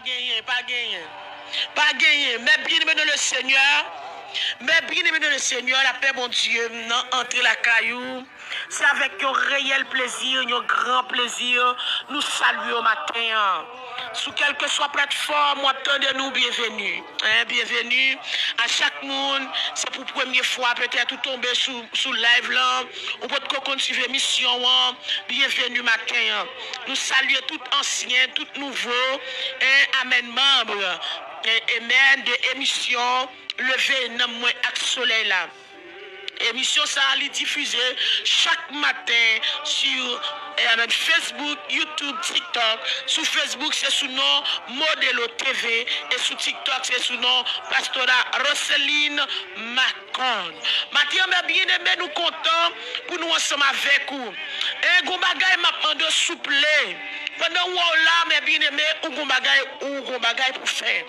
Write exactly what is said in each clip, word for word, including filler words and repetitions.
Genyen, pa genyen. Pa genyen. Mes bien-aimés dans le Seigneur, mes bien-aimés dans le Seigneur, lapè Bondye m nan antre lakay ou. Se avèk yon reyèl plezi, yon gran plezi, nou salye w maten an. Sou kèlkeswa platfòm w ap tande nou, byenveni. Hein, byenveni a chak moun. Se pou premye fwa petèt ou tonbe sou, sou live lan, ou potko konn swiv emisyon an, byenveni maten an. Nou salye tout ansyen, tout nouvo, hein, amèn, manm, hein, amèn, de emisyon Leve Nanm Mwen ak Solèy la. Emisyon sa a, li difize chak maten sou, eh, Facebook, YouTube, TikTok. Sou Facebook, se sou non Modelo T V, e sou TikTok, se sou non Pastora Roseline Macon. Maten an, mes bien-aimés, nou kontan pou nou ansanm avèk ou. E gon bagay m ap mande w souple. Pandan w wè w la, mes bien-aimés, ou gon bagay, ou gon bagay pou fè.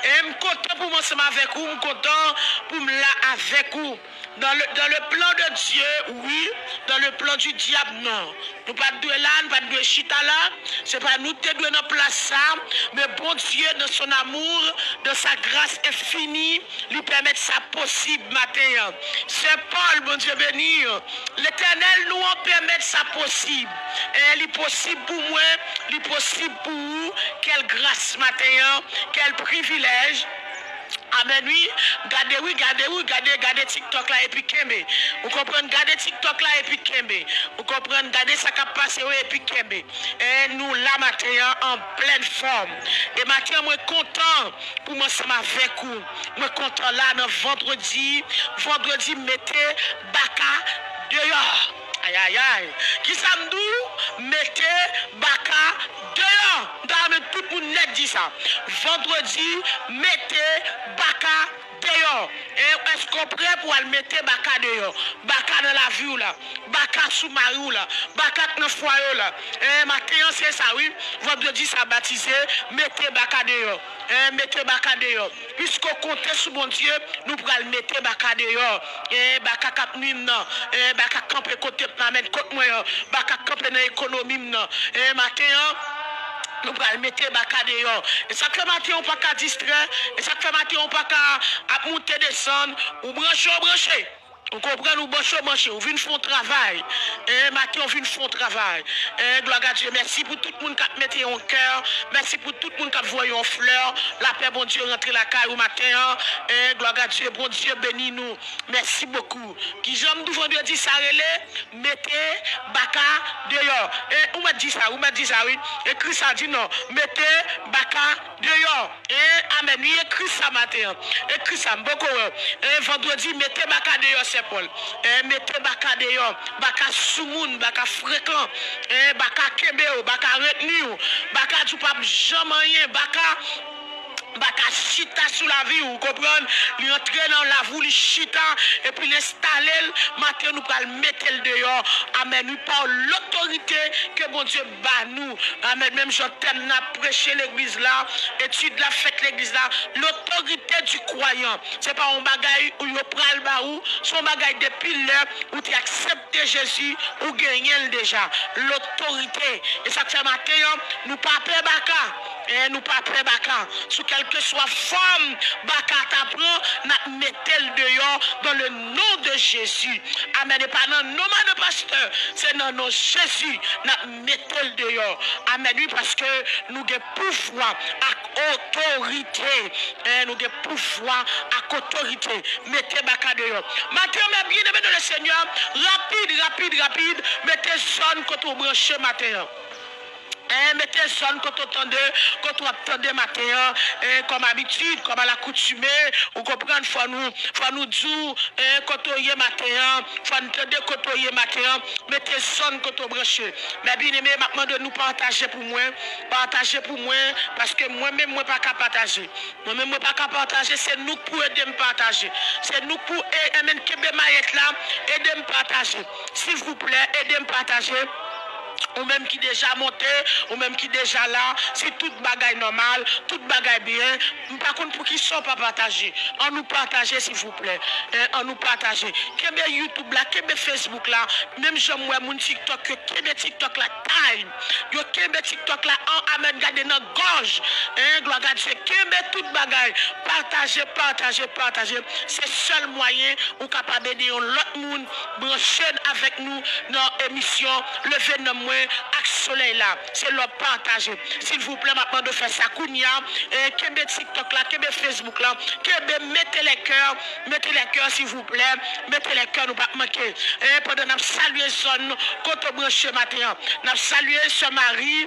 E m kontan pou m ansanm avèk ou, m kontan pou m la avèk ou. Dans le, dans le plan de Dieu, oui. Dans le plan du diable, non. Nou pa t dwe la, nou pa t dwe chita la. Se pa nou ki te dwe nan plas sa. Men Bondye, dans son amour, dans sa grâce infinie, li pèmèt sa posib maten an. Sen Pòl, Bondye beni w. Letènèl nou an pèmèt sa posib. E li posib pou mwen, li posib pou ou. Kèl gras maten an, kèl privilèj. Amèn, wi. Gade, wi, gade, wi, gade, gade TikTok la epi kenbe. Ou konprann? Gade TikTok la epi kenbe. Ou konprann? Gade sa k ap pase yo epi kenbe. E nou la maten an an plèn fòm. E maten an, mwen kontan pou mwen ansanm avèk ou. Mwen kontan la nan vandredi. Vandredi, mete baka deyò. Ayayay. Kisa m di w? Mete baka deyò. M ta renmen tout moun nèt di sa. Vandredi, mete baka deyò. E èske w prè pou w al mete baka deyò? Baka nan lavi w la. Baka sou mari w la. Baka k nan fwaye w la. E maten an, se sa, wi. Vandredi sa batize, mete baka deyò. E mete baka deyò. Piske w konte sou Bondye, nou pral mete baka deyò. E baka k ap nwi m nan. E baka k kanpe kote m nan, amèn, kot mwen an. Baka k kanpe nan ekonomi m nan. E maten an, nou pral mete baka deyò. E sa k fè maten an ou pa ka distrè. E sa k fè maten an ou pa ka ap moute desann. Ou branche, ou branche. Ou konprann, ou branche, ou branche. Ou vin fè yon travay. E maten an ou vin fè yon travay. E glwa a Dye. Mèsi pou tout moun k ap mete yon kè. Mèsi pou tout moun k ap voye yon flè. Lapè Bondye rantre lakay ou maten an. E glwa a Dye, Bondye beni nou. Mèsi bokou. Kijan m di w vandredi sa rele? Mete baka deyò. E ou mèt di sa, ou mèt di sa, wi. Ekri sa, di non. Mete baka deyò. E amèn, wi, ekri sa maten an. Ekri sa, m poko wè w. E vandredi, mete baka deyò, Sen Pòl. E mete baka deyò. Baka soumoun, baka frekan. E baka kenbe w, baka retni w. Baka di w p ap janm anyen. Baka Baka chita sou lavi w, ou konprann? Li antre nan lavi w, li chita, epi l enstale l. Maten, nou pral mete l deyò. Amèn. Wi, pa lotorite ke Bondye ba nou. Amèn. Menm jan tèm nan ap preche legliz la, etid la fèt legliz la, l'autorité du croyant. Se pa yon bagay ou yo pral ba ou, se yon bagay depi lè ou te aksepte Jezi, ou genyen l deja. Lotorite. E sa k fè maten an, nou pa pè baka. E nou pa pè baka. Sou kèlkeswa fòm baka ta pran, n ap mete l deyò dans le nom de Jésus. Amèn. E pa nan non madan pastè, se nan non Jezi n ap mete l deyò. Amèn. Wi, paske nou gen pouvwa ak otorite. E nou gen pouvwa ak otorite. Mete baka deyò. Maten an, mes bien-aimés dans le Seigneur, rapid, rapid, rapid, mete zòn kote w branche maten an. E mete zòn kote w tande, kote w ap tande maten an, e kòm abitid, kòm alakoutime, ou konprann, fò nou, fò nou di w, e kote w ye maten an, fò n tande kote w ye maten an, mete zòn kote w branche. Mes bien-aimés, m ap mande nou pataje pou mwen, pataje pou mwen, paske mwen menm, mwen pa ka pataje. Mwen menm, mwen pa ka pataje, se nou k pou ede m pataje. Se nou k pou e, e, men kenbe mayèt la, ede m pataje. Silvouplè, ede m pataje. Ou menm ki deja monte, ou menm ki deja la, si tout bagay nòmal, tout bagay byen, m pa konn poukisa w pa pataje. Ann nou pataje, silvouplè. Hein, ann nou pataje. Kenbe YouTube la, kenbe Facebook la. Menm jan m wè moun TikTok yo kenbe TikTok la tay. Yo kenbe TikTok la an amèn gade nan gòj. Hein, glwa Gadye. Kenbe tout bagay. Pataje, pataje, pataje. Se sèl mwayen ou kapab ede yon lòt moun branche avèk nou nan emisyon Leve Nanm Mwen ak Solèy La. Se lè w pataje. Silvouplè, m ap mande w fè sa kounye a. E kenbe TikTok la, kenbe Facebook la, kenbe mete lè kè, mete lè kè, silvouplè, mete lè kè, nou p ap manke. E pandan n ap salye zòn kote w branche maten an, n ap salye sè Mari.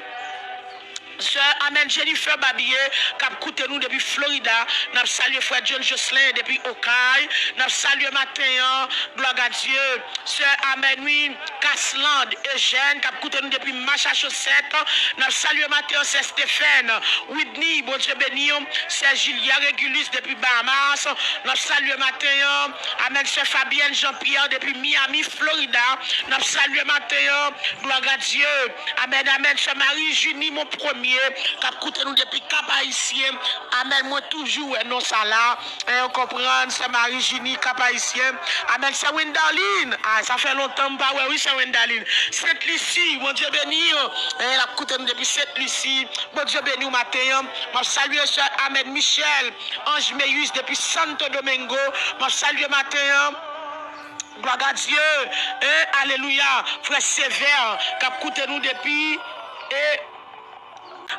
Sè, amèn, Jennifer Babie, k ap koute nou depi Florida. N ap salye frè John Jocelyn depi Okay. N ap salye maten an, glwa Gadye. Sè, amèn, wi, Casland Eugène, k ap koute nou depi Massachusetts. N ap salye maten an, sè Stephen, Whitney, Bondye beni w. Sè Julia Regulus depi Bahamas. N ap salye maten an. Amèn, sè Fabienne Jean-Pierre depi Miami, Florida. N ap salye maten an. Glwa Gadye. Amèn, amèn. Sè Marie Junie, mon premier, k ap koute nou depi Kap Ayisyen. Amèn. Mwen toujou wè non sa la. E, ou konprann, sè Marie Junie, Kap Ayisyen. Amèn. Sè Wendaline. Ah, sa fè lontan m pa wè, wi, sè Wendaline. Sent Lisi, Bondye beni w. E, l ap koute nou depi Sent Lisi. Bondye beni w maten an. M ap salye sè, amèn, Michel Ange Meyus depi Santo Domingo. M ap salye maten an. Glwa Gadye. E, alelouya. Frè Sevè k ap koute nou depi, e,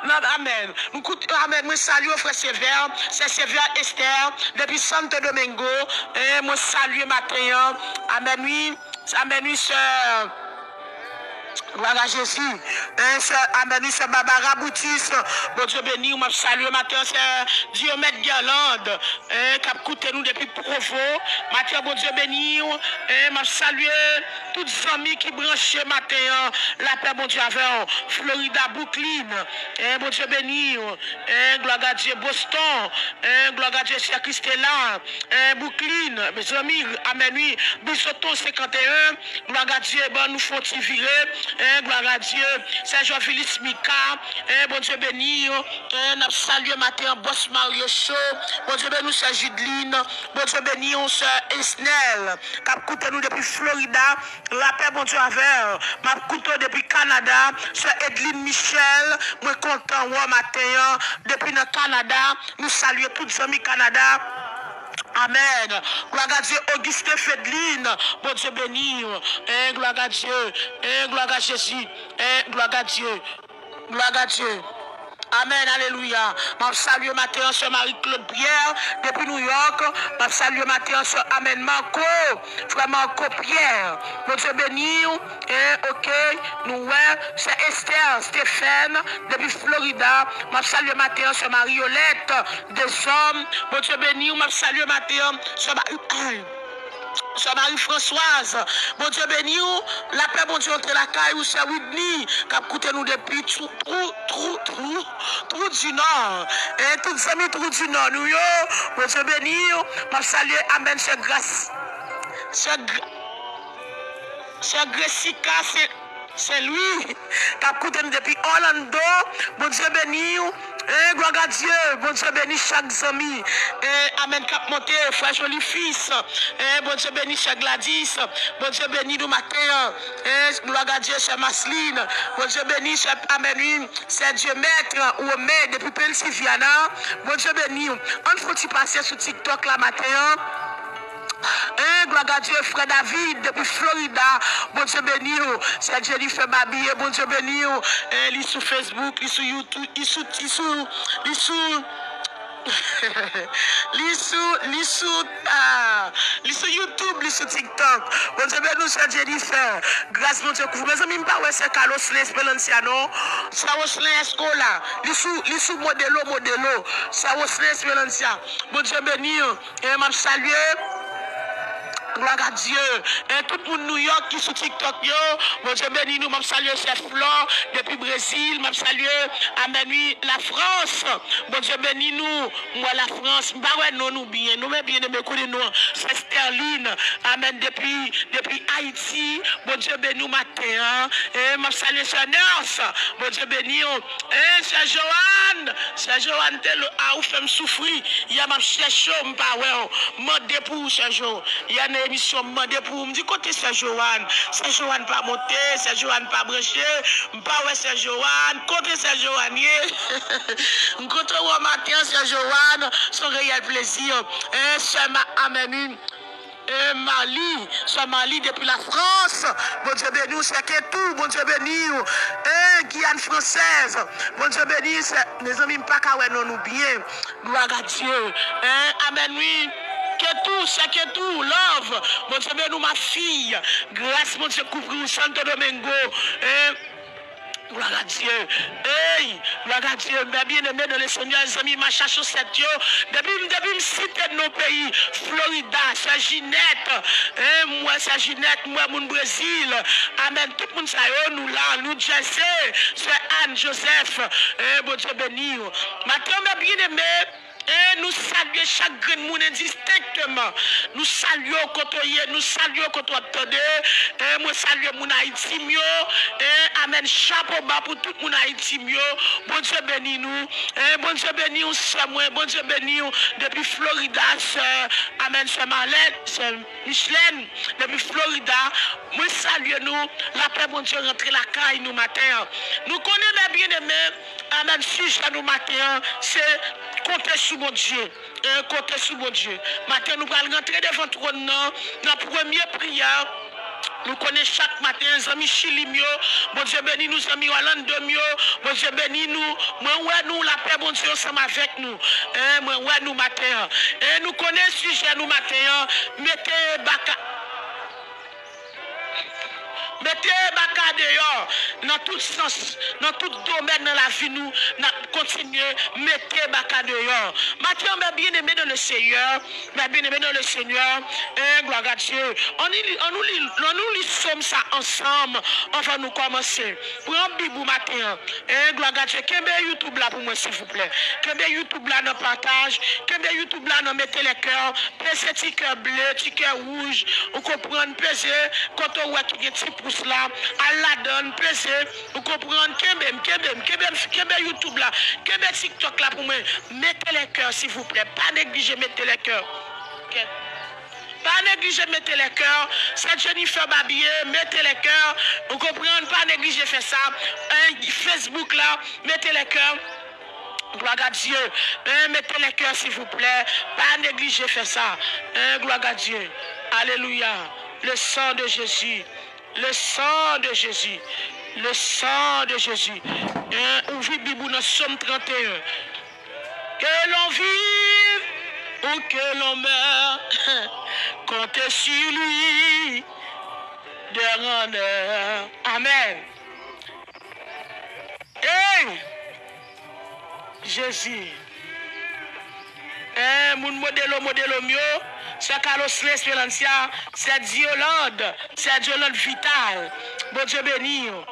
nan, amèn. Nou koute, amèn. Mwen salye w, frè Sevè. Sè Sevè Esther depi Santo Domingo. E, mwen salye maten an. Amèn, wi. Amèn, wi, sè. Glwa a Jezi. E, sè, amèn, wi, sè Barbara Boutis. Bondye beni w, m ap salye maten an, sè Diomède Guerlande. E, k ap koute nou depi Provo. Maten an, Bondye beni w. E, m ap salye tout zanmi ki branche maten an. Lapè Bondye avè w. Florida, Brooklyn. E, Bondye beni w. E, glwa Gadye, Boston. E, glwa Gadye, sè Christella. E, Brooklyn. Mezanmi, amèn, wi. Bizoton senkanteyen. Glwa Gadye, ban nou fè yon ti vire. E, glwa Gadye. Sè Jovilis Mika. E, Bondye beni w. E, n ap salye maten an, bòs Mario Show. Bondye beni w, sè Judeline. Bondye beni w, sè Esnel, k ap koute nou depi Florida. Lapè Bondye avè w. M ap koute w depi Kanada. Sè Edline Michel, mwen kontan wè w maten an. Depi nan Kanada, nou salye tout zanmi Kanada. Amèn. Glwa Gadye, Augustin Fedlin. Bondye beni w. E, glwa Gadye. E, glwa Gadye Jezi. E, glwa Gadye. Glwa Gadye. Amèn, alelouya. M ap salye maten an, sè Marie Claude Pierre, depi New York. M ap salye maten an, sè, amèn, Marco. Frè Marco Pierre. Bondye beni w. E, oke, nou wè. Sè Esther Stéphane, depi Florida. M ap salye maten an, sè Mariolette Desom. Bondye beni w. M ap salye maten an, sè Marie. Sè Marie Françoise, Bondye beni w. Lapè Bondye antre lakay ou, sè Whitney, k ap koute nou depi Trou, Trou, Trou, Trou, Trou du Nord. E tout zanmi Trou du Nord nou yo, Bondye beni w. M ap salye, amèn, sè Gras. Sè Gr-, sè Gressica, sè Sen Lwi, k ap koute nou depi Orlando. Bondye beni w. E, glwa a Dye. Bondye beni chak zanmi. E, amèn, k ap monte. Frè Jolifis. E, Bondye beni sè Gladys. Bondye beni nou maten an. E, glwa a Dye, sè Maslin. Bondye beni sè, amèn, wi, sè Dye Mèt, Womè, depi Pennsylvania. Bondye beni w. Ann fè yon ti pase sou TikTok la maten an. E, glwa a Dye, frè David, depi Florida, Bondye beni w. Sè Jennifer Babie, Bondye beni w. E, li sou Facebook, li sou YouTube, li sou, li sou, li sou, li sou, li sou, ah, li sou YouTube, li sou TikTok. Bondye beni w, sè Jennifer. Gras Bondye kouvri w. Mezanmi, m pa wè sè Carlos Lesperancia, non. Sè Roselin, èske w la? Li sou, li sou Modelo, Modelo. Sè Roselin Esperancia. Bondye beni w. E m ap salye. Glwa a Dye. E tout moun New York ki sou TikTok yo, Bondye beni nou. M ap salye sè Flò depi Brezil. M ap salye, amèn, wi, Lafrans. Bondye beni nou. M wè Lafrans. M pa wè non nou byen. Non, men byeneme, konnen nou an. Sè Sterline. Amèn. Depi, depi Ayiti. Bondye beni w maten an. E m ap salye sè Nèls. Bondye beni w. E sè Joanne. Sè Joanne te lo a ou fè m soufri. Yè m ap chèche w, m pa wè w. Mande pou ou, sè Jo. Yè nan emisyon, m mande pou ou. M di, "Kote sè Joanne?" Sè Joanne pa monte, sè Joanne pa branche. M pa wè sè Joanne. Kote sè Joanne ye? M kontan wè w maten an, sè Joanne. Se yon reyèl plezi. E sè Ma-, amèn, wi. E Mali, sè Mali depi Lafrans. Bondye beni w, sè Ketou. Bondye beni w. E Giyàn Fransèz. Bondye beni w, sè. Mezanmi, m pa ka wè non nou byen. Glwa a Dye. En, amèn, wi. Ketou, sè Ketou, love. Bondye beni w, ma fille. Gras Bondye kouvri w, Santo Domingo. En, glwa a Dye. Ey, glwa a Dye. Mè byeneme nan le Senyè, zanmi mache a chosèt yo. Depi, depi m site non peyi, Florida, sè Jinèt. En, m wè sè Jinèt, m wè moun Brezil. Amèn. Tout moun sa yo, nou la, New Jersey, sè Anne Joseph. En, Bondye beni w. Maten an, mè byeneme, e nou salye chak grenn moun endistenkteman. Nou salye w kote w ye, nou salye w kote w ap tande. E mwen salye moun Ayiti m yo. E amèn, chapo ba pou tout moun Ayiti m yo. Bondye beni nou. E Bondye beni w, sè mwen. Bondye beni w depi Florida, sè, amèn, sè Marlène, sè Michelène, depi Florida. Mwen salye nou. Lapè Bondye rantre lakay nou maten an. Nou konnen, mè byeneme, amèn, sijè nou maten an, se konte sou Bondye. E konte sou Bondye. Maten, nou pral rantre devan twòn nan, nan premye priyè. Nou konnen chak maten, zanmi Chili m yo, Bondye beni nou, zanmi Orlando m yo, Bondye beni nou. Mwen wè nou, lapè Bondye ansanm avèk nou. E mwen wè nou maten an. E nou konnen sijè nou maten an, mete baka. Mete baka deyò nan tout sans, nan tout domèn nan lavi nou, n ap kontinye mete baka deyò. Maten an, mè byeneme nan le Senyè, mè byeneme nan le Senyè, e glwa a Dye. Ann li, ann nou li, ann nou li sòm sa ansanm anvan nou kòmanse. Pran Bib ou maten an. E glwa a Dye. Kenbe YouTube la pou mwen, silvouplè. Kenbe YouTube la nan pataj. Kenbe YouTube la nan mete lè kè. Peze ti kè ble, ti kè wouj, ou konprann, peze kote w wè ki gen ti pous la, al ladan l, peze, ou konprann, kenbe m, kenbe m, kenbe m, kenbe YouTube la, kenbe TikTok la pou mwen, mete lè kè, silvouplè, pa neglije mete lè kè. Ok. Pa neglije mete lè kè, sè Jennifer Babie, mete lè kè, ou konprann, pa neglije fè sa, en, Facebook la, mete lè kè. Glwa a Dye. En, mete lè kè, silvouplè. Pa neglije fè sa. En, glwa a Dye. Alelouya. Le sang de Jésus. Le sang de Jésus. Le sang de Jésus. En, ouvri Bib ou nan Sòm trannteyen. Que l'on vive ou que l'on meure, comptez sur lui d'heure en heure. Amen. Hey! Jezi. Eh, moun Modelo, Modelo m yo, sè Carlos Esperancia, sè Dioland, sè Dioland Vital. Bondye beni w.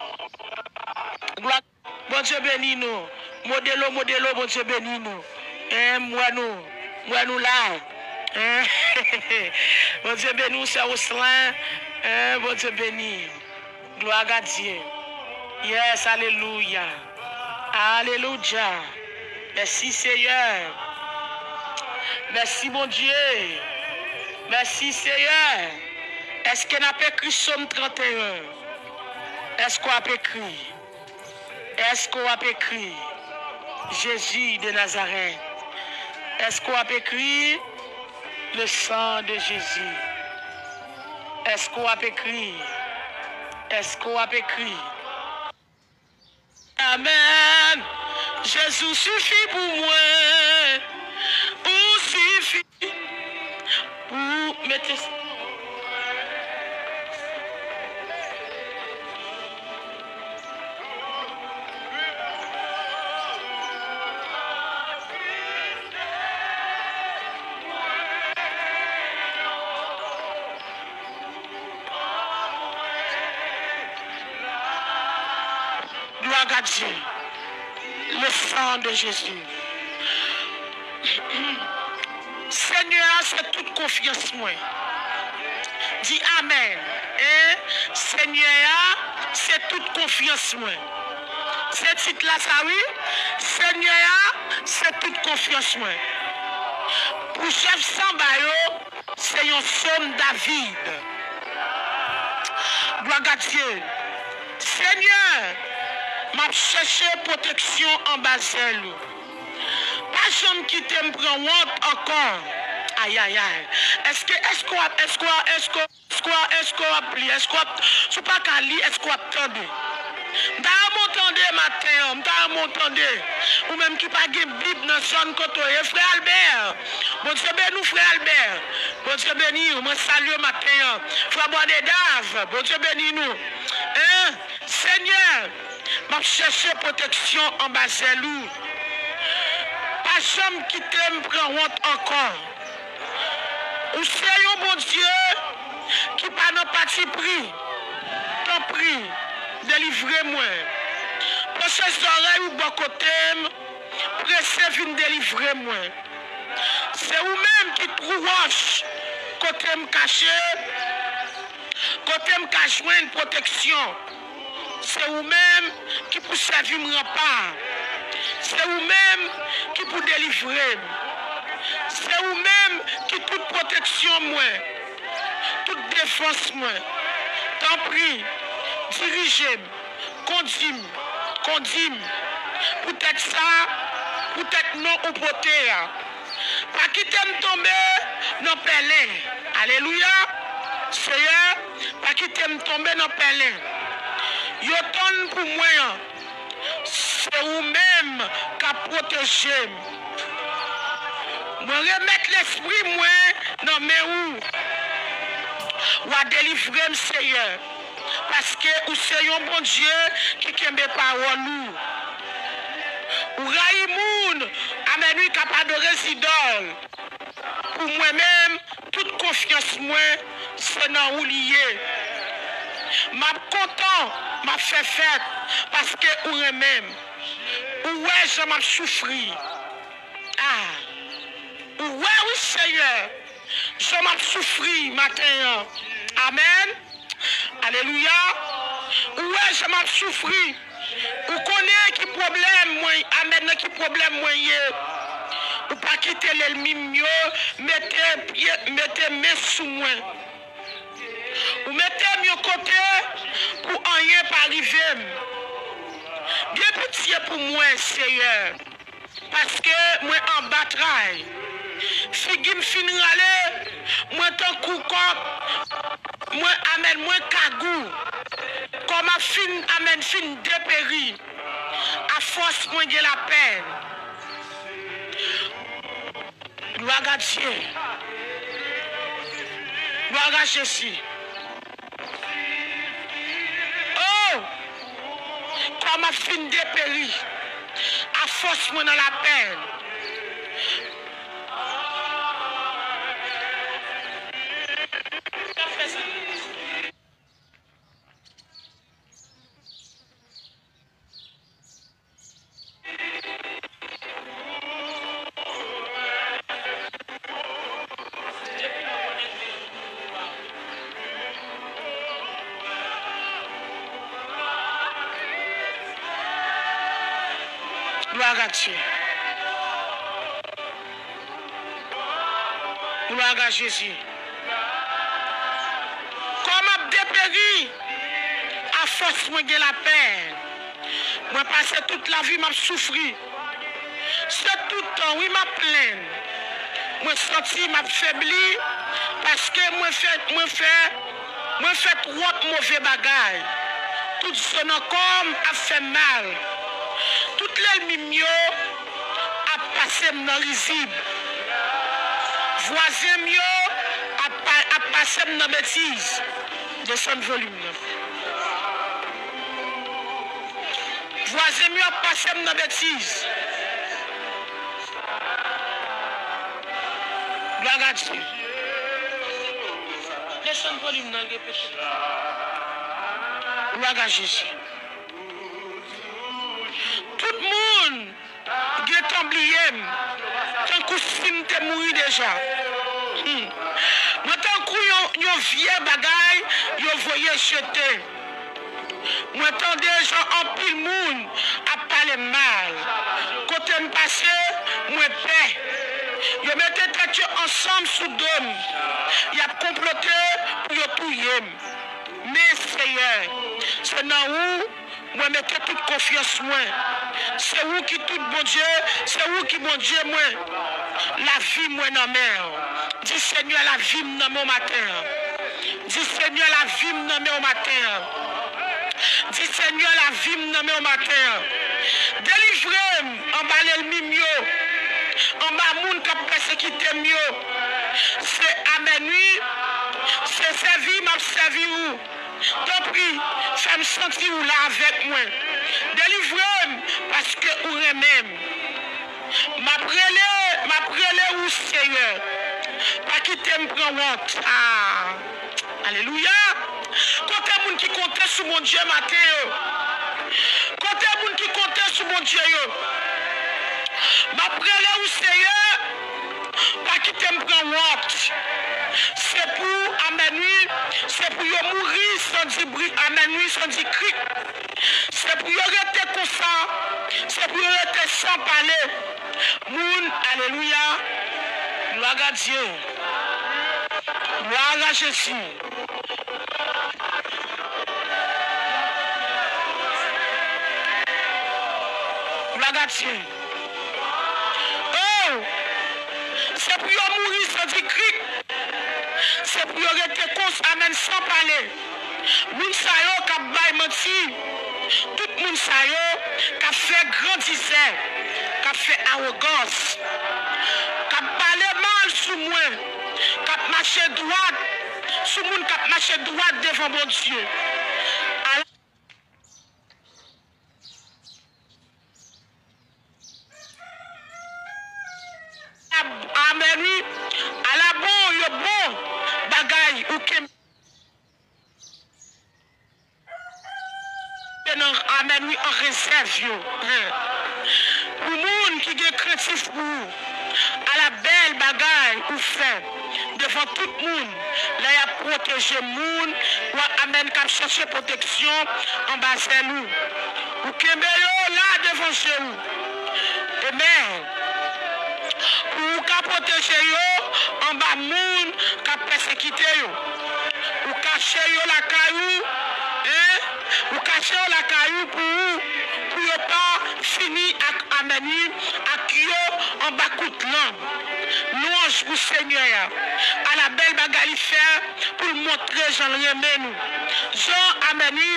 Glwa, Bondye beni nou. Modelo, Modelo, Bondye beni nou. Eh, m wè nou, m wè nou la. Eh, Bondye beni w, sè Oslin. Eh, Bondye beni. Glwa a Dye. Yes, alelouya. Alelouya. Mèsi, Seyè. Mèsi, Bondye. Mèsi, Seyè. Èske n ap ekri Sòm trannteyen? Èske w ap ekri? Èske w ap ekri Jezi de Nazarèt? Èske w ap ekri le sang de Jésus? Èske w ap ekri? Èske w ap ekri? Amèn. Jezi, ou sifi pou mwen. Ou sifi pou mete Adye. Le sang de Jésus. Senyè a se tout konfyans mwen. Di amèn. Hein? Senyè a se tout konfyans mwen. Se tit la sa wi. Senyè a se tout konfyans mwen. Pou chèf sanba yo, se yon sòm David. Glwa a Dye. Senyè, m ap chèche pwoteksyon anba zèl ou. Pa janm kite m pran wont ankò. Ayayay. Èske, èske w ap, èske w ap, èske, èske w ap, èske w ap li? Èske w ap, si w pa ka li, èske w ap tande? M ta renmen w tande maten an, m ta renmen w tande. Ou menm ki pa gen Bib nan zòn kote w ye, frè Albert. Bondye beni w, frè Albert. Bondye beni w. Mwen salye w maten an. Frè Bòdedav, Bondye beni nou. Hein? Senyè, m ap chèche pwoteksyon anba zèl ou. Pa janm kite m pran wont ankò. Ou se yon Bondye ki pa nan patipri. Tanpri, delivre mwen. Panche zòrèy ou bò kote m, prese vin delivre mwen. Se ou menm ki twou wòch kote m kache, kote m ka jwenn pwoteksyon. Se ou menm ki pou sèvi m ranpa. Se ou menm ki pou delivre m. Se ou menm ki tout pwoteksyon mwen, tout defans mwen. Tanpri, dirije m, kondi m, kondi m. Poutèt sa, poutèt non ou pote a. Pa kite m tonbe nan pèlen. Alelouya. Seyè, pa kite m tonbe nan pèlen yo tann pou mwen an. Se ou menm k ap pwoteje m. Mwen remèt lespri mwen nan men ou. W a delivre m, Seyè, paske ou se yon Bondye ki kenbe pawòl ou. Ou rayi moun, amèn wi, k ap adore zidòl. Pou mwen menm, tout konfyans mwen, se nan ou li ye. M ap kontan, m ap fè fèt, paske ou renmen m. Ou wè jan m ap soufri. Ah! Ou wè wi, Seyè, jan m ap soufri maten an. Amèn. Alelouya. Ou wè jan m ap soufri. Ou konnen ki pwoblèm mwen, amèn, nan ki pwoblèm mwen ye. Ou pa kite lènmi m yo mete pye, mete men sou mwen. Ou mete m yon kote pou anyen pa rive m. Gen pitye pou mwen, Seyè. Paske mwen anba tray. Figi m fin rale, mwen tankou kòk, mwen, amèn, mwen kagou. Kò m ap fin, amèn, fin deperi. Afòs mwen gen lapèn. Glwa a Dye. Glwa a Jezi. Oh! Kò m ap fin deperi. Afòs mwen nan lapèn. Glwa a Dye. Glwa a Jezi. Kò m ap deperi, afòs mwen gen lapèn. Mwen pase tout lavi m ap soufri. Se tout tan, wi, m ap plenn. Mwen santi m ap febli, paske mwen fè, mwen fè, mwen fè twòp move bagay. Tout zo nan kò m ap fè m mal. Tout lènmi m yo ap pase m nan rizib. Vwazen m yo ap pa-, ap pase m nan betiz. Desann volim nan. Vwazen m yo ap pase m nan betiz. Glwa a Dye. Desann volim nan, repete. Glwa a Jezi. m tankou si m te mouri deja. Hmm. Mwen tankou yon, yon vye bagay yo voye jete. Mwen tande jan anpil moun ap pale m mal. Kote m pase, mwen pè. Yo mete tèt yo ansanm sou do m. Y ap konplote pou yo touye m. Men, Seyè, se nan ou mwen mete tout konfyans mwen. Se ou ki tout Bondye, se ou ki Bondye mwen. Lavi mwen nan men w. Di, Senyè, lavi m nan men w maten an. Di, Senyè, lavi m nan men w maten an. Di, Senyè, lavi m nan men w maten an. Delivre m anba lènmi m yo, anba moun k ap pèsekite m yo. Se, amèn wi, se sèvi m ap sèvi ou. Tanpri, fè m santi ou la avèk mwen. Delivre m, paske ou renmen m. M ap rele, m ap rele ou, Seyè. Pa kite m pran wont. Ah, alelouya. Kote moun ki konte sou Bondye maten yo? Kote moun ki konte sou Bondye yo? M ap rele ou, Seyè. Pa kite m pran wont. Se pou, amèn wi, se pou yo mouri san di bri, amèn wi, san di krik. Se pou yo rete konsa. Se pou yo rete san pale. Moun, alelouya. Glwa a Dye. Glwa a Jezi. Glwa a Dye. Oh! Se pou yo mouri san di krik. Se pou yo rete konsa, amèn, san pale. Moun sa yo k ap bay manti. Tout moun sa yo k ap fè grandizè, k ap fè awogans, k ap pale mal sou mwen, k ap mache dwat sou moun k ap mache dwat devan Bondye. Ala Amèn wi. Ala bon, yo bon bagay ou kenbe nan, amèn wi, an rezèv yo. Pou moun ki gen krentif pou ou, ala bèl bagay ou fè devan tout moun, lè y ap pwoteje moun, w a, amèn, k ap chèche pwoteksyon anba zèl ou. Ou kenbe yo la devan je ou. Amèn. Pou ou ka pwoteje yo anba moun k ap pèsekite yo. Ou kache yo lakay ou, en? Ou kache yo lakay ou pou ou, pou yo pa fini ak, amèn wi, ak yo anba kout lang. Lwanj pou Senyè a. Ala bèl bagay li fè pou l montre jan l renmen nou. Jan, amèn wi,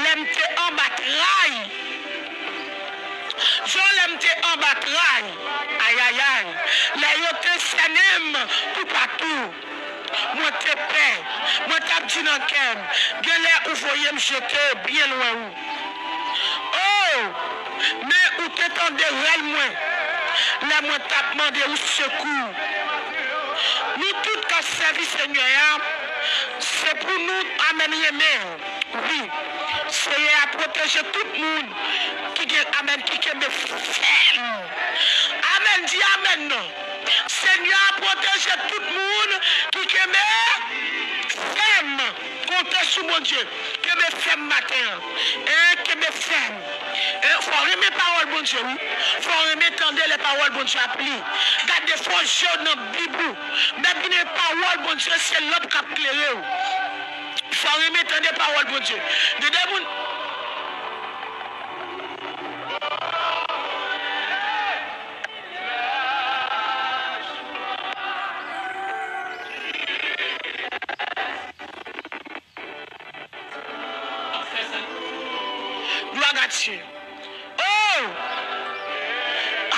lè m te anba tray. Jan lè m te anba tray. Ayayay. Lè yo te sènen m toupatou. Mwen te pè. Mwen t ap di nan kè m, genlè ou voye m jete byen lwen ou. Oh! Men ou te tande rèl mwen lè mwen t ap mande ou sekou. Nou tout k ap sèvi Senyè a, se pou nou, amèn, renmen. Wi, Seyè a pwoteje tout moun ki gen, amèn, ki kenbe fèm. Amèn, di amèn non. Senyè a pwoteje tout moun ki kenbe fèm. Konte sou Bondye. Kenbe fèm maten an. En, kenbe fèm. En, fò w renmen pawòl Bondye, wi. Fò w renmen tande lè pawòl Bondye ap li. Gade, fò w je w nan Bib ou. Mèt gen pawòl Bondye, se lanp k ap klere w. Fò w renmen tande pawòl Bondye. Gen de moun. Glwa a Dye. Oh!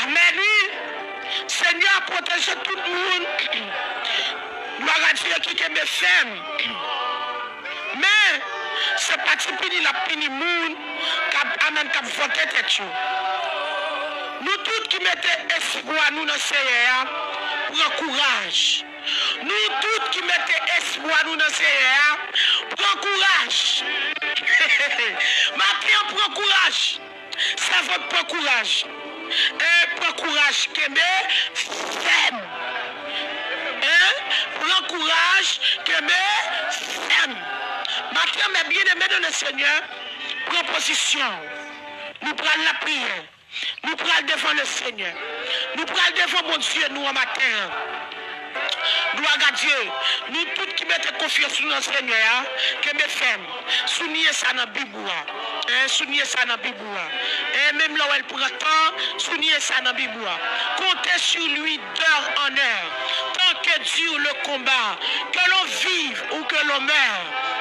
Amèn, wi. Senyè a pwoteje tout moun. Glwa a Dye ki kenbe fèm. Men, se pa ti pini l ap pini moun k ap, amèn, k ap vante tèt yo. Nou tout ki mete espwa nou nan Seyè a, pran kouraj. Nou tout ki mete espwa nou nan Seyè a, pran kouraj. Maten an, pran kouraj. Sèvant, pran kouraj. E pran kouraj, kenbe fèm. Hein? Pran kouraj, kenbe fèm. Maten an, mes bien-aimés dans le Seigneur, pran pozisyon. Nou pral lapriyè. Nou pral devan Lesenyè. Nou pral devan Bondye nou an maten an. Glwa a Dye. Nou tout ki mete konfyans nou nan Senyè a, kenbe fèm. Souliye sa nan Bib ou a. Hein, souliye sa nan Bib ou a. Hein, menm lè w wè l pran tan, souliye sa nan Bib ou a. Comptez sur lui d'heure en heure, tant que dure le combat, que l'on vive ou que l'on meure.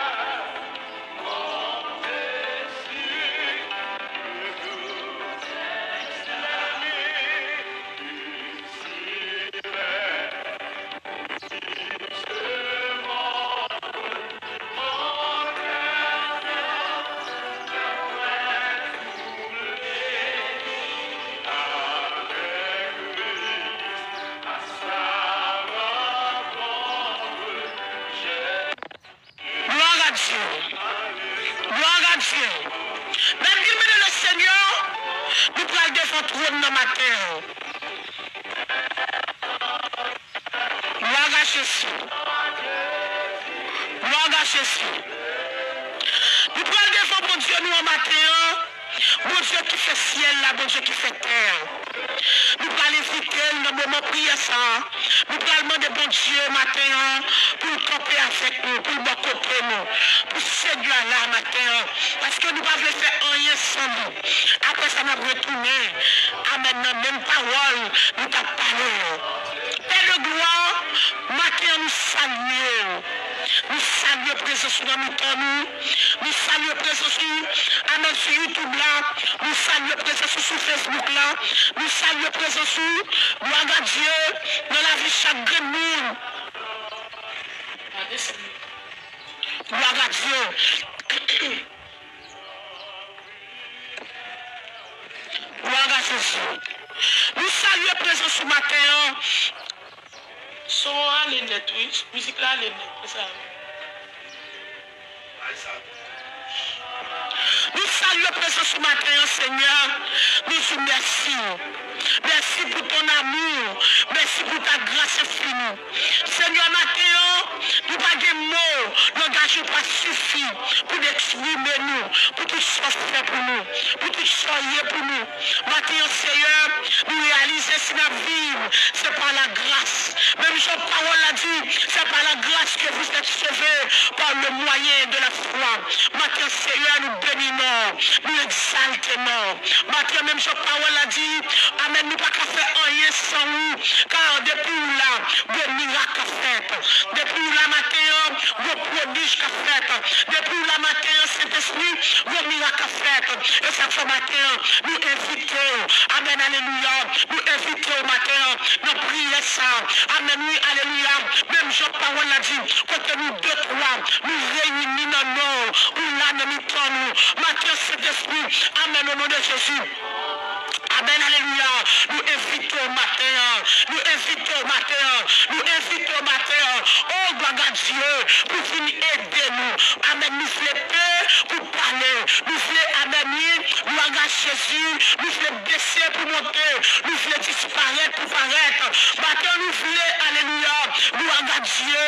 Glwa a Dye. Glwa a Dye. Mes bien-aimés dans le Seigneur, nou pral devan twòn nan maten an. Glwa a Jezi. Glwa a Jezi. Nou pral devan Bondye nou an maten an. Bondye ki fè syèl la, Bondye ki fè tè a. Nou pral envite l nan moman priyè sa a. Nou pral mande Bondye maten an pou l kanpe avèk nou, pou l bò kote nou, pou Senyè a la maten an. Paske nou pa vle fè anyen san li. Apre sa, n ap retounen. Amèn. Nan menm pawòl nou t ap pale yo. Pè de glwa, maten an nou salye w. Nou salye prezans ou nan mitan nou. Nou salye prezans ou, amèn, sou YouTube la. Nou salye prezans ou sou Facebook la. Nou salye prezans ou, glwa a Dye, nan lavi chak grenn moun. Glwa a Dye. Glwa a Jezi. Nou salye prezans ou maten an. Son an ale nèt, wi. Mizik la ale nèt. Fè sa. Nou salye prezans ou maten an, Senyè. Nou di w mèsi. Mèsi pou ton amour. Mèsi pou ta grâce infinie. Senyè, maten an, nou pa gen mo, langaj nou pa sifi pou n eksprime nou, pou tout sa w fè pou nou, pou tout sa w ye pou nou. Maten an, Senyè, nou reyalize si n ap viv, se pa lagras. Menm jan pawòl la di, c'est par la grâce que vous êtes sauvés par le moyen de la foi. Maten an, Senyè, nou beni non w, nou egzalte non w. Maten an, menm jan pawòl la di, amèn, nou pa ka fè anyen san ou, car depi w la, gwo mirak ap fèt. Depi w la maten an, gwo pwodij k ap fèt. Depi w la maten an, Sentespri, gwo mirak ap fèt. E sa k fè maten an, nou envite w. Amèn, alelouya. Nou envite w maten an nan priyè sa. Amèn, wi, alelouya. Menm jan pawòl la di, kote nou de, twa, nou reyini nan non w, ou la nan mitan nou. Maten an, Sentespri, amèn, o non de Jezi. Amèn, alelouya. Nou envite w maten an. Nou envite w maten an. Nou envite w maten an. O, glwa a Dye, pou vin ede nou. Amèn. Nou vle pe pou pale. Nou vle, amèn, wi. Glwa a Jezi. Nou vle bese pou monte. Nou vle disparèt pou parèt. Maten an, nou vle, alelouya. Glwa a Dye.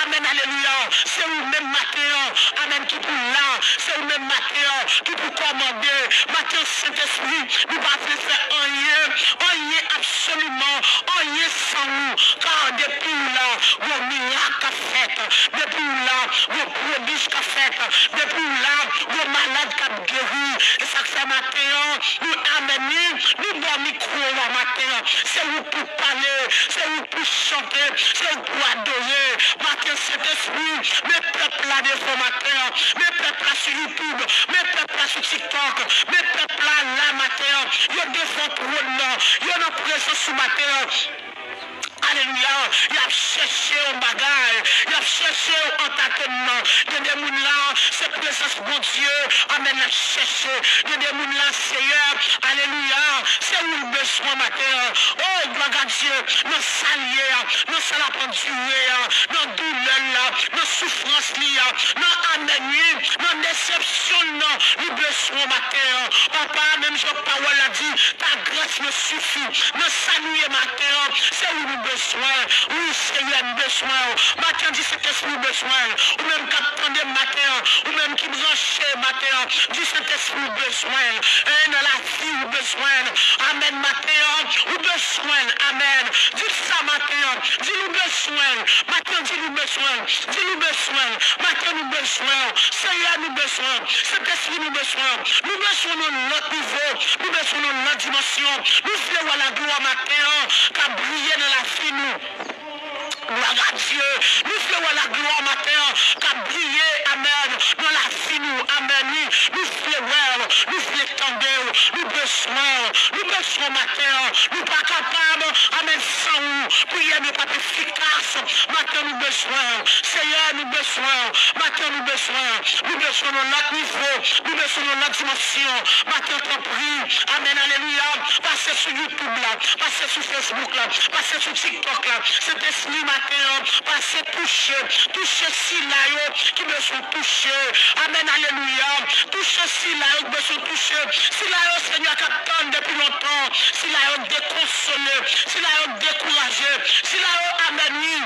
Amèn, alelouya. Se ou menm maten an. Amèn, ki pou la. Se ou menm maten an ki pou kòmande. Maten an, Sentespri, nou pa vle fè anyen, anyen, absoliman anyen san ou. Car depi w la, gwo mirak k ap fèt. Depi w la, gwo pwodij k ap fèt. Depi w la, gwo malad k ap geri. E sa k fè maten an, nou, amèn, wi, nou ba w mikwo a maten an. Se ou pou pale, se ou pou chante, se ou pou adore. Maten an, Sentespri, men pèp la devan maten an. Men pèp la sou YouTube. Men pèp la sou TikTok. Men pèp la la maten an. Yo devan twòn nan. Yo nan prezans ou maten an. Alelouya. Y ap chèche yon bagay. Y ap chèche yon antatènman. Gen de moun la, se prezans Bondye, amèn, y ap chèche. Gen de moun la, Seyè, alelouya, se ou l bezwen maten an. O, glwa Gad Dye, nan sa l ye a, nan sa l ap andire a, nan doulè l la, nan soufrans li a, nan amèn wi, nan desepsyon l nan, li bezwen w maten an. Papa, menm jan pawòl la di, ta grâce me suffit. Nan sa nou ye maten an, se ou nou bezwen. Wi, Seyè, nou bezwen w. Maten an, di Sentespri, nou bezwen l. Ou menm k ap tande m maten an, ou menm ki branche maten an, di Sentespri, nou bezwen l. E nan lavi, ou bezwen l. Amèn, maten an, ou bezwen l. Amèn. Di l sa maten an, di l ou bezwen l. Maten an, di l ou bezwen l. Di l ou bezwen l. Maten an, nou bezwen w. Seyè, nou bezwen w. Sentespri, nou bezwen w. Nou bezwen w nan yon lòt nivo. Nou bezwen w nan yon lòt dimansyon. Nou vle wè laglwa maten an k ap briye nan lavi nou. Glwa a Dye. Nou vle wè laglwa maten an k ap briye, amèn, nan lavi nou, amèn, wi. Nou vle wè w, nou vle tande w, nou bezwen w, nou bezwen w maten an. Nou pa kapab, amèn, san ou. Priyè nou p ap efikas. Maten an, nou bezwen w. Seyè, nou bezwen w. Maten an, nou bezwen w. Nou bezwen w nan lòt nivo. Nou bezwen w nan lòt dimansyon. Maten an, tanpri. Amèn, alelouya. Pase sou YouTube la. Pase sou Facebook la. Pase sou TikTok la. Sentespri, maten an, pase touche, touche sila yo ki bezwen touche. Amèn, alelouya. Touche sila yo ki bezwen touche. Sila yo, Senyè, k ap tann depi lontan. Sila yo dekonsole. Sila yo dekouraje. Sila yo, amèn, wi.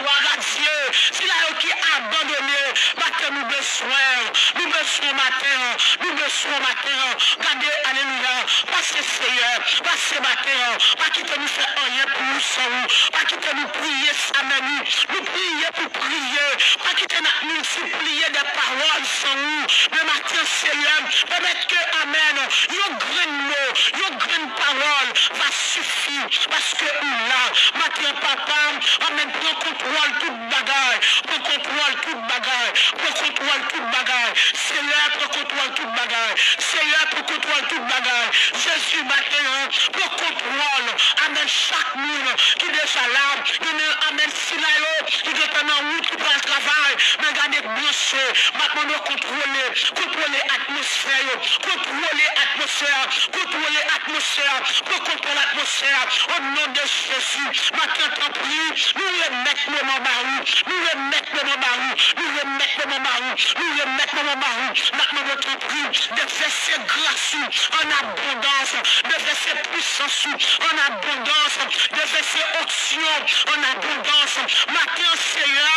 Glwa a Dye. Sila yo ki abandone. Maten, nou bezwen w. Nou bezwen w maten an. Nou bezwen w maten an. Gade, alelouya. Pase, Seyè. Pase maten an. Pa kite nou fè anyen pou ou san ou. Pa kite nou priye sa, men nou, nou priye pou priye. Pa kite n ap miltipliye de pawòl san ou. Men maten, Seyè, pèmèt ke, amèn, yon grenn mo, yon grenn pawòl va sifi, paske ou la. Maten, papa, amèn, pran kontwòl tout bagay. Pran kontwòl tout bagay. Pran kontwòl tout bagay. Seyè, pran kontwòl tout bagay. Seyè, pran kontwòl tout bagay. Jezi, maten an, pran kontwòl. Amèn. Chak moun ki deja la, yo men, amèn, sila yo ki gentan nan wout, ki pral travay, men gade branche. M ap mande w kontwole, kontwole atmosfè yo, kontwole atmosfè a, kontwole atmosfè a, pran kontwòl atmosfè a, o non de Jezi. Maten, tanpri, nou remèt moman ba ou, nou remèt moman ba ou, nou remèt moman ba ou, nou remèt moman ba ou. N ap mande w, tanpri, devèse gras ou an abondans, devèse pwisans ou an abondans, devèse onksyon an abondans. Maten an, Seyè,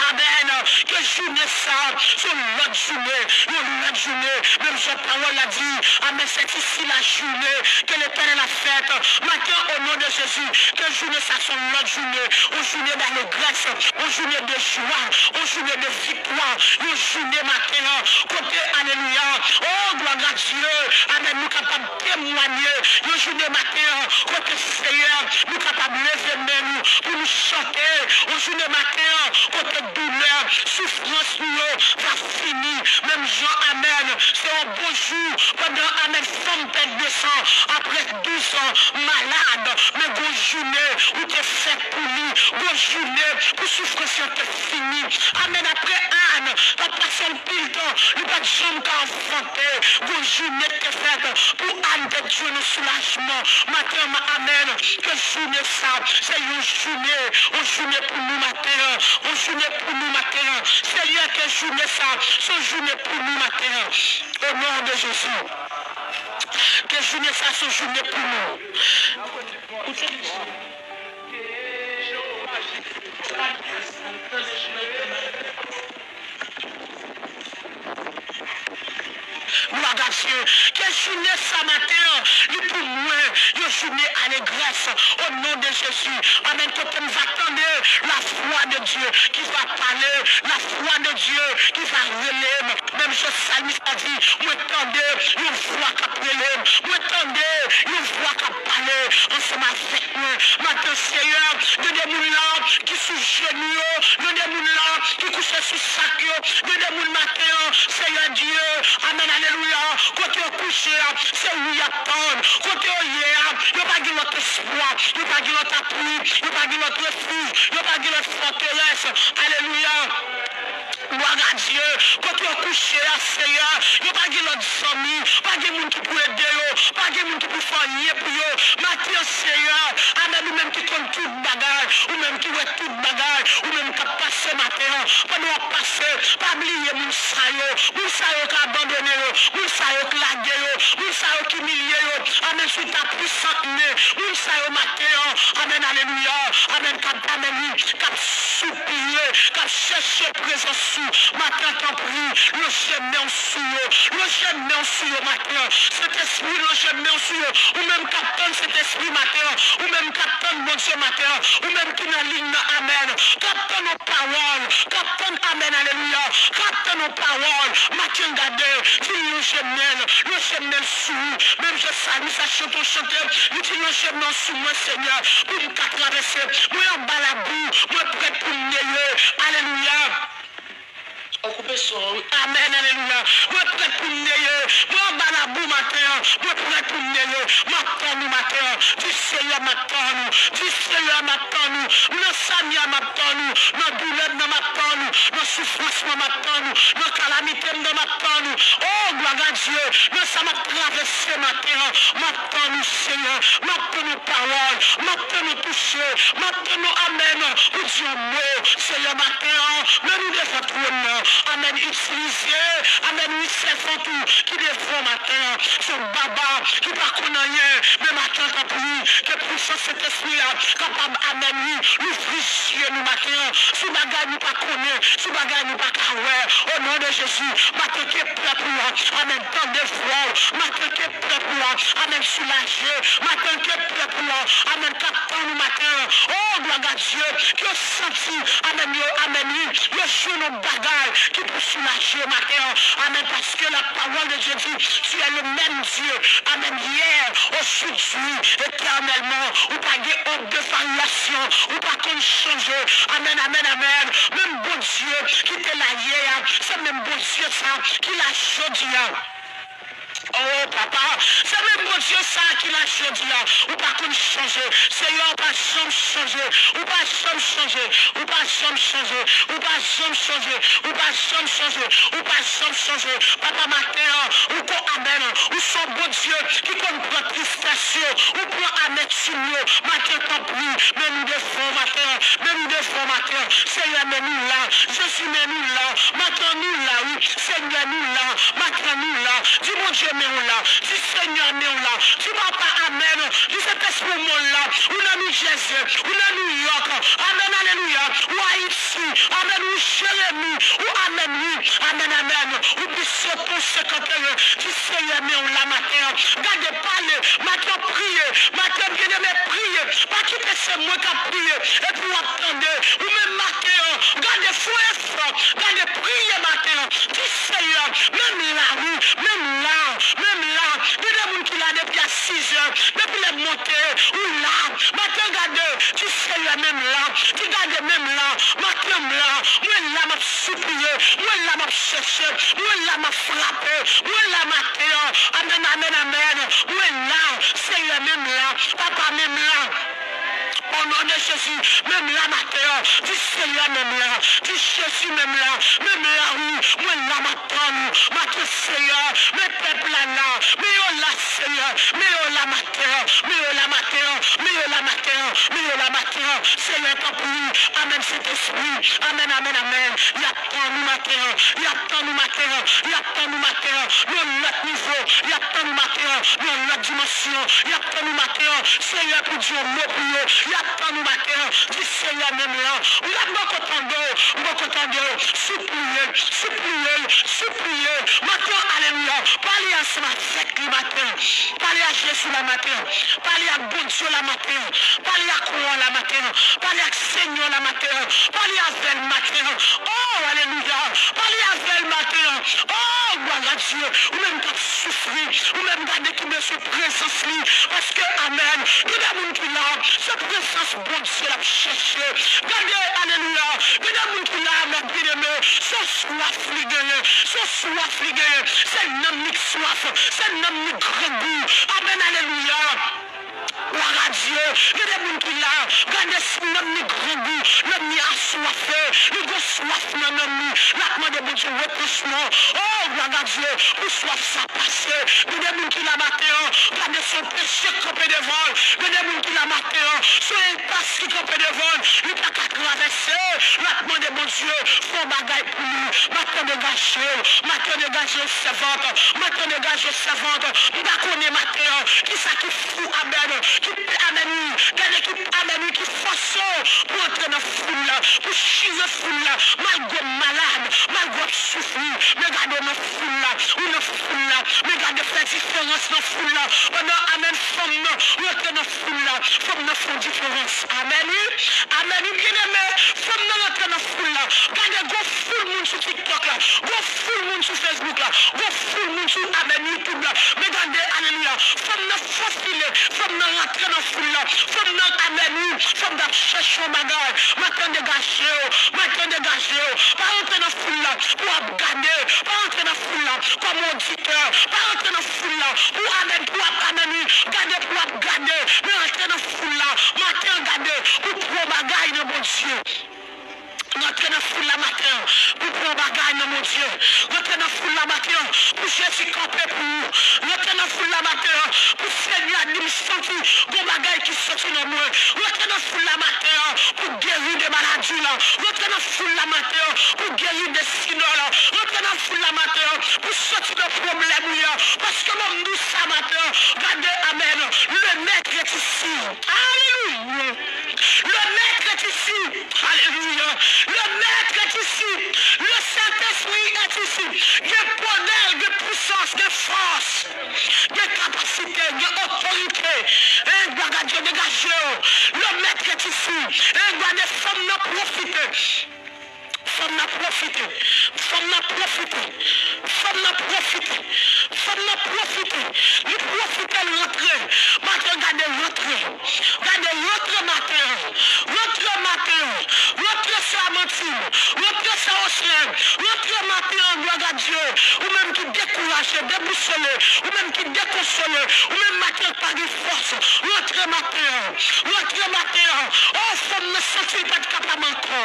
amèn, ke jounen sa se yon lòt jounen, yon lòt jounen, menm jan pawòl la di, amèn, c'est ici la journée que l'Éternel a faite. Maten, o non de Jezi, ke jounen sa se yon lòt jounen, yon jounen d'alegrès, yon jounen de jwa, yon jounen de viktwa, yon jounen maten an, kote, alelouya, o, glwa a Dye, amèn, nou kapab temwanye, yon jounen maten an, kote, Seyè, nou kapab leve men nou pou nou chante, yon jounen maten an, kote doulè, soufrans nou yo va fini, menm jan, amèn, se yon bon jou, pandan, amèn, fanm pèd de san, apre douz an malad, men gon jounen ou te fèt pou li, gon jounen pou soufrans yo te fini. Amèn. Apre Ann, t ap pase anpil tan, li pa t janm ka anfante, gon jounen ki te fèt pou Ann te jwenn yon soulajman. Maten an, amèn, ke jounen sa, se yon jounen, yon jounen pou nou maten an, yon jounen pou nou maten an. Seyè, ke jounen sa, se yon jounen pou nou maten an. O non de Jezi. Ke jounen sa se jounen pou nou. Glwa a Dye. Ke jounen sa maten an, li pou mwen, yon jounen alegrès. O non de Jezi. Amèn. Kote m va tande la voix de Dieu qui va parler, la voix de Dieu qui va rele m. Menm jan salmis la di, mwen tande yon vwa k ap rele m. Mwen tande yon vwa k ap pale ansanm avèk mwen. Maten, Seyè, gen de moun la ki sou jenou yo, gen de moun la ki kouche sou sak yo, gen de moun maten an, Seyè Dye, amèn, alelouya, kote yo kouche a, se ou y ap tann. Kote yo ye a, yo pa gen lòt espwa, yo pa gen lòt apui, yo pa gen lòt refij, yo pa gen lòt fòterès. Alelouya. Glwa a Dye, kote yo kouche a, Seyè, yo pa gen lòt zanmi, pa gen moun ki pou ede yo, pa gen moun ki pou fè anyen pou yo. Maten an, Seyè, amèn, ou menm ki konn tout bagay, ou menm ki wè tout bagay, ou menm k ap pase maten an, pandan w ap pase, pa bliye moun sa yo, moun sa yo k abandone yo, moun sa yo k lage yo, moun sa yo k imilye yo, amèn, sou ta pwisan men, moun sa yo maten an, amèn, alelouya, amèn, k ap, amèn, wi, k ap soupire, k ap chèche prezans ou. Maten an, tanpri, lonje men w sou yo. Lonje men w sou yo maten an. Sentespri, lonje men w sou yo. Ou menm k ap tann Sentespri maten an. Ou menm k ap tann Bondye maten an. Ou menm ki nan liy nan, amèn. K ap tann yon pawòl. K ap tann, amèn, alelouya. K ap tann yon pawòl. Maten an, gade. Di l lonje men l. Lonje men l sou ou. Menm jan salmis la chante yon chante. Li di lonje men w sou mwen, Senyè. Pou m ka travèse. Mwen anba labou. Mwen prèt pou m neye. Alelouya. Ou koupe son an, wi. Amèn, alelouya. Mwen prèt pou m neye. Mwen anba labou maten an. Mwen prèt pou m neye. M ap tann ou maten an. Di Seyè, m ap tann ou. Di Seyè, m ap tann ou. M nan sa m ye a, m ap tann ou. Nan doulè m nan, m ap tann ou. Nan soufrans mwen, m ap tann ou. Nan kalamite m nan, m ap tann ou. O, glwa a Dye. Nan sa m ap travèse maten an, m ap tann ou, Seyè. M ap tann ou pawòl. M ap tann ou touche. M ap tann ou, amèn, pou di yon mo, Seyè, maten an. Men nou devan twòn nan. Amèn. Itilize, amèn, wi, sèvant ou ki devan w maten an. Se yon baba ki pa konn anyen, men maten an, tanpri, ke pwisans Sentespri a kapab, amèn, wi, louvri zye nou maten an sou bagay nou pa konnen, sou bagay nou pa ka wè. O non de Jezi, maten ke pèp ou a, amèn, tande vwa w. Maten ke pèp ou a, amèn, soulaje. Maten ke pèp ou a, amèn, k ap tann ou maten an. O, glwa a Dye, ke yo santi, amèn, yo, amèn, wi, yo jwenn yon bagay ki pou soulaje yo maten an. Amèn, paske la parole de Dieu dit, tu es le même Dieu, amèn, hier, aujourd'hui, éternellement. Ou pa gen onk de varyasyon, ou pa konn chanje. Amèn, amèn, amèn. Menm Bondye ki te la yè a, se menm Bondye sa ki la jodi a. O, papa, se menm Bondye sa ki la jodi a. Ou pa konn chanje. Seyè, ou pa janm chanje. Ou pa janm chanje. Ou pa janm chanje. Ou pa janm chanje. Ou pa janm chanje. Ou pa janm chanje. Papa, maten an, ou kon, amèn. Ou se yon Bondye ki konn pran tristès yo. Ou pran amètim yo. Maten, tanpri, men nou devan w maten an. Men nou devan w maten an. Seyè, men nou la. Jezi, men nou la. Maten an, nou la, wi. Senyè, nou la. Maten an, nou la. Di Bondye, men w la. Di Senyè, men w la. Di papa, amèn. Di Sentespri, men w la. Ou nan New Jersey. Ou nan New York. Amèn, alelouya. Ou Ayiti. Amèn, ou Jeremi. Ou amèn, wi. Amèn, amèn. Ou Bishop, ou senkant e en. Di Seyè, men w la maten an. Gade, pale. Maten an, priye. Maten an, byeneme, priye. Pa kite se mwen k ap priye. Epi w ap tande. Ou menm maten an. Gade, fè yon efò. Gade, priye maten an. Di Seyè, men m la, wi. Men m la. Men m la. Gen de moun ki la depi a sis è. Depi lè m monte. Ou la. Maten an, gade. Di Seyè, men m la. Di gade, men m la. Maten an, m la. Mwen la, m ap sipliye. Mwen la, m ap chèche. Mwen la, m ap frape. Mwen la maten an. Amèn, amèn, amèn. Mwen la. Seyè, men m la. Papa, men m la. O non de Jezi, men m la maten an. Di Seyè, men m la. Di Jezi, men m la. Men m la, wi. Mwen la, m ap tann ou. Maten, Seyè, men pèp la la. Men yo la, Seyè. Men yo la maten an. Men yo la maten an. Men yo la maten an. Men yo la maten an. Seyè, tanpri. Amèn, Sentespri. Amèn, amèn, amèn. Y ap tann ou maten an. Y ap tann ou maten an. Y ap tann ou maten an. Nan yon lòt nivo. Y ap tann ou maten an. Nan yon lòt dimansyon. Y ap tann ou maten an. Seyè, pou di yon mo pou yo. Y ap tann ou maten an. Di, Seyè, men m la. Ou la, m poko tande w. M poko tande w. Sipliye l. Sipliye l. Sipliye l. Maten an, alelouya. Pale ansanm avèk li maten an. Pale a Jezi la maten an. Pale ak Bondye la maten an. Pale ak wa la maten an. Pale ak Senyè la maten an. Pale avè l maten an. O, alelouya. Pale avè l maten an. O, glwa a Dye. Ou menm k ap soufri. Ou menm gade ki bezwen prezans li. Paske, amèn. Gen de moun ki la. Se prezans Bondye l ap chèche. Gade, alelouya. Gen de moun ki la, mè byeneme. Se swaf li genyen. Se swaf li genyen. Se nanm li k swaf. Se nanm li grangou. Amèn, alelouya. Glwa a Dye. Gen de moun ki la, gade si nanm li grangou, nanm li aswafe, li gon swaf nan nanm li, l ap mande Bondye repranchman. O, glwa a Bondye, pou swaf sa pase. Gen de moun ki la maten an, gade se yon peche k kanpe devan l. Gen de moun ki la maten an, se yon enpas ki kanpe devan l. Li pa ka travèse. L ap mande Bondye fè yon bagay pou li. Maten an, degaje w. Maten an, degaje w, sèvant. Maten an, degaje w, sèvant. M pa konnen maten an, kisa ki fou, amèn, ki, amèn, wi. Gade ki, amèn, wi, ki fòse w pou antre nan foul la, pou chire foul la, malgre w malad, malgre w ap soufri, men gade w nan foul la, ou nan foul la, men gade fè diferans nan foul la. Pandan, amèn, fanm nan rantre nan foul la, fanm nan fè yon diferans. Amèn, wi. Amèn, wi, byeneme, fanm nan rantre nan foul la. Gade gwo foul moun sou TikTok la, gwo foul moun sou Facebook la, gwo foul moun sou, amèn, YouTube la. Men gade, alelouya, fanm nan fofile, fanm nan rantre nan foul la. Fanm nan, amèn, wi, fanm nan ap chèche yon bagay. Maten an, degaje w. Maten an, degaje w. Pa rantre nan foul la pou w ap gade. Pa rantre nan foul la kòm oditè. Pa rantre nan foul la pou, amèn, pou w ap, amèn, wi, gade pou w ap gade. Men rantre nan foul la. Maten an, gade pou w pran bagay nan Bondye. Rantre nan foul la maten an pou pran bagay nan Bondye. Rantre nan foul la maten an pou Jezi kanpe pou ou. Rantre nan foul la maten an pou Senyè a di, m santi gon bagay ki soti nan mwen. Rantre nan foul la maten an pou geri de maladi la. Rantre nan foul la maten an pou geri de sinò la. Rantre nan foul la maten an pou soti nan pwoblèm ou ye a. Paske mwen m di w sa maten an, gade, amèn, le maître est ici. Alelouya. Le maître est ici. Alelouya. Le maître est ici. Le Saint-Esprit est ici. Gen ponè, gen pisans, gen fòs, gen kapasite, gen otorite. En, glwa a Dye, degaje w. Le maître est ici. En, gade fanm nan pwofite. Fanm nan pwofite. Fanm nan pwofite. Fanm nan pwofite. Fanm nan pwofite. Li pwofite, l rantre. Maten, gade, rantre. Gade, rantre maten an. Rantre maten an. Rantre sè Amantine. Rantre sè Oslèn. Rantre maten an, glwa a Dye. Ou menm ki dekouraje, debousole. Ou menm ki dekonsole. Ou menm maten an k pa gen fòs. Rantre maten an. Rantre maten an. O, fanm nan santi l pa t kapab ankò.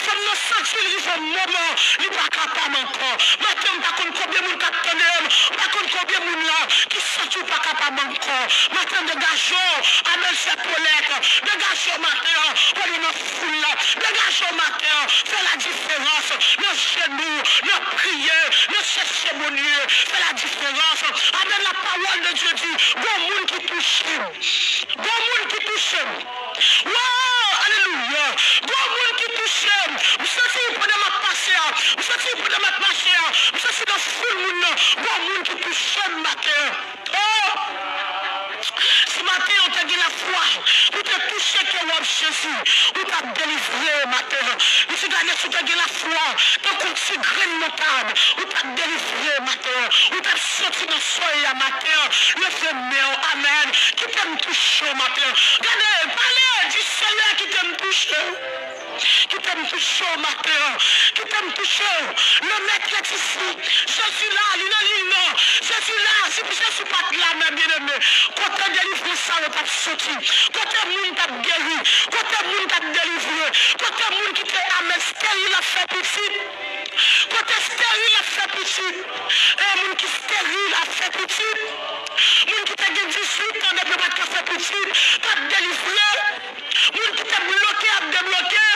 Fanm nan santi l rive yon moman, li pa kapab ankò. Maten an, m pa konn konbyen moun k ap tande m, m pa konn konbyen moun la ki santi w pa kapab ankò. Maten an, degaje w, amèn, sè Paulette, degaje w maten an, pou nou nan foul la, degaje w maten an, fè ladiferans nan jenou, nan priye, nan chèche Bondye, fè ladiferans. Amèn, la parole de Dieu dit, gon moun ki touche m, gon moun ki touche m. Wow, alelouya. Gon moun ki touche m. M santi pandan m ap pase a. M santi pandan m ap mache a. M santi nan foul moun nan. Gon moun ki touche m maten an. Oh! Si maten an w te gen lafwa, ou te touche kè wòb Jezi, ou t ap delivre maten an. Li di, gade, si w te gen lafwa, tankou yon ti grenn moutad, ou t ap delivre maten an. Ou t ap soti nan sòy la maten an. Leve men w, amèn. Kite m touche w maten an. Gade, pale, di, Senyè, kite m touche w. Kite m touche w maten an. Kite m touche w. Le maître est ici. Jezi la, li nan liy nan. Jezi la, si Jezi pa t la, men byeneme, kote delivrans sa yo t ap soti? Kote moun t ap geri? Kote moun t ap delivre? Kote moun ki te, amèn, steril ap fè pitit? Kote steril ap fè pitit? E moun ki steril ap fè pitit? Moun ki te gen dizuit an depi yo pa t ka fè pitit, k ap delivre? Moun ki te bloke ap debloke?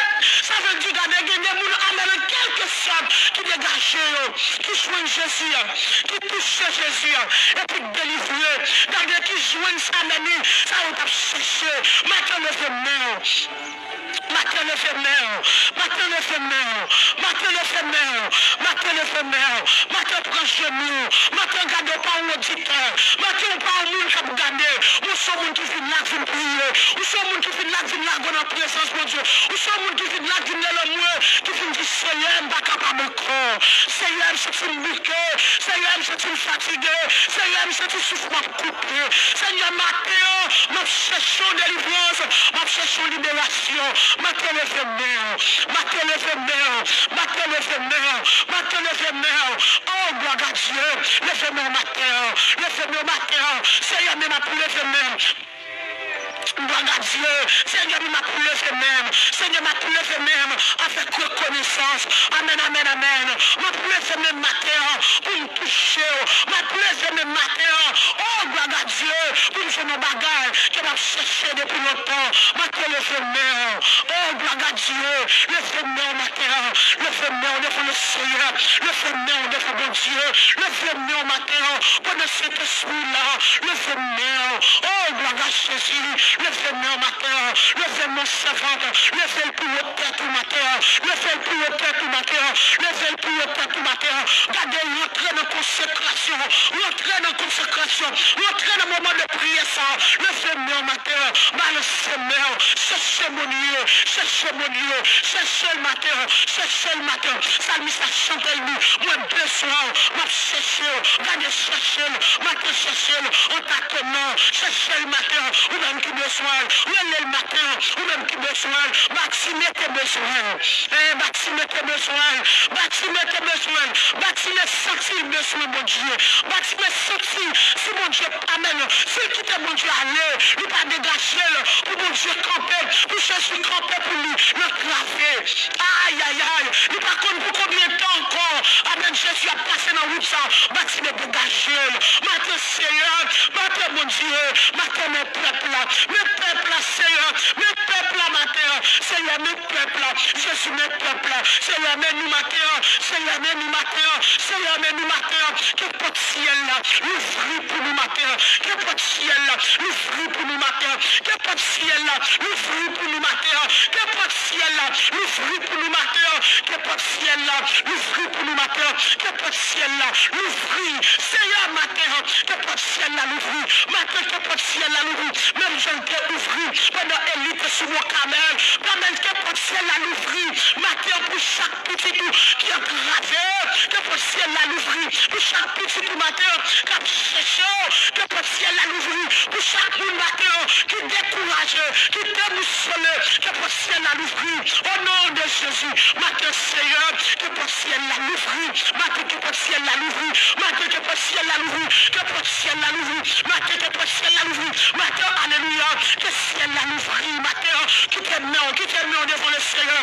Sa vle di, gade, gen de moun, amèn, an kèlkesòt, ki degaje yo, ki jwenn Jezi a, ki touche Jezi a, epi k delivre. Gade, ki jwenn sa, amèn, wi, sa yo t ap chèche. Maten, leve men w. Maten, leve men w. Maten, leve men w. Maten, leve men w. Maten, leve men w. Maten, pran jenou w. Maten, gade w pa yon oditè. Maten, w pa yon moun k ap gade. Ou se yon moun ki vin la, k vin priye. Ou se yon moun ki vin la, k vin lage w nan prezans Bondye. Ou se yon moun ki vin la, k vin rele mwen, ki vin di, Senyè, m pa kapab ankò. Senyè, m santi m bouke. Senyè, m santi m fatige. Senyè, m santi souf mwen ap koupe. Senyè, maten an, m ap chèche yon delivrans. M ap chèche yon liberasyon. Maten, leve men w. Maten, leve men w. Maten, leve men w. Maten, leve men w. Oh, glwa a Dye. Leve men w maten an. Leve men w maten an. Senyè, men m ap leve men m. Glwa a Dye. Senyè, m ap leve men m. Senyè, m ap leve men m avèk rekonesans. Amèn, amèn, amèn. M ap leve men m maten an pou m touche w. M ap leve men m maten an. O, glwa a Dye, pou m jwenn yon bagay ke m ap chèche depi lontan. Maten, leve men w. O, glwa a Dye, leve men w maten an. Leve men w devan Lesenyè. Leve men w devan Bondye. Leve men w maten an. Pandan Sentespri la, leve men w. O, glwa a Jezi, leve men w maten an. Leve men w sèvant. Leve l pi wo tèt ou maten an. Leve l pi wo tèt ou maten an. Leve l pi wo tèt ou maten an. Gade, rantre nan konsekrasyon. Rantre nan konsekrasyon. Rantre nan moman de priyè sa. Leve men w maten an. Balanse men w. Chèche Bondye. Chèche Bondye. Chèche l maten an. Chèche l maten an. Salmis la chante l di, mwen bezwen w. M ap chèche w. Gade, chèche l. Maten, chèche l. An tatonman. Chèche l maten an. Ou menm ki bezwen l. Rele l maten an. Ou menm ki bezwen l. Batime te bezwen l. Eh, Batime te bezwen l. Batime te bezwen l. Batime santi l bezwen Bondye. Batime santi si Bondye pa mennen l, si l kite Bondye ale, li pa degaje l pou Bondye kanpe, pou Jezi kanpe pou li nan travè. Ayayay, li pa konn pou konbyen tan ankò. Amèn, Jezi ap pase nan wout sa. Batime degaje l. Maten, Seyè, maten, Bondye, maten, men pèp la. Men pèp la, Seyè, men pèp la maten an. Seyè, men pèp la. Jezi, men pèp la. Seyè, men nou maten an. Seyè, men nou maten an. Seyè, men nou maten an. Ke pòt syèl la louvri pou nou maten an. Ke pòt syèl la louvri pou nou maten an. Ke pòt syèl la louvri pou nou maten an. Ke pòt syèl la louvri pou nou maten an. Ke pòt syèl la louvri pou nou maten an. Ke pòt syèl la louvri. Seyè, maten an, ke pòt syèl la louvri. Maten, ke pòt syèl la louvri. Menm jan l te ouvri pandan Eli te sou Mòn Kamèl. Amèn, ke pòt syèl la louvri. Maten an, pou chak pitit ou ki antrave, ke pòt syèl la louvri. Pou chak pitit ou maten an k ap chèche w, ke pòt syèl la louvri. Pou chak moun maten an ki dekouraje, ki debousole, ke pòt syèl la louvri. O non de Jezi, maten, Seyè, ke pòt syèl la louvri. Maten, ke pòt syèl la louvri. Maten, ke pòt syèl la louvri. Ke pòt syèl la louvri. Maten, ke pòt syèl la louvri. Maten, alelouya, ke syèl la louvri. Maten, kite men w, kite men w devan Lesenyè.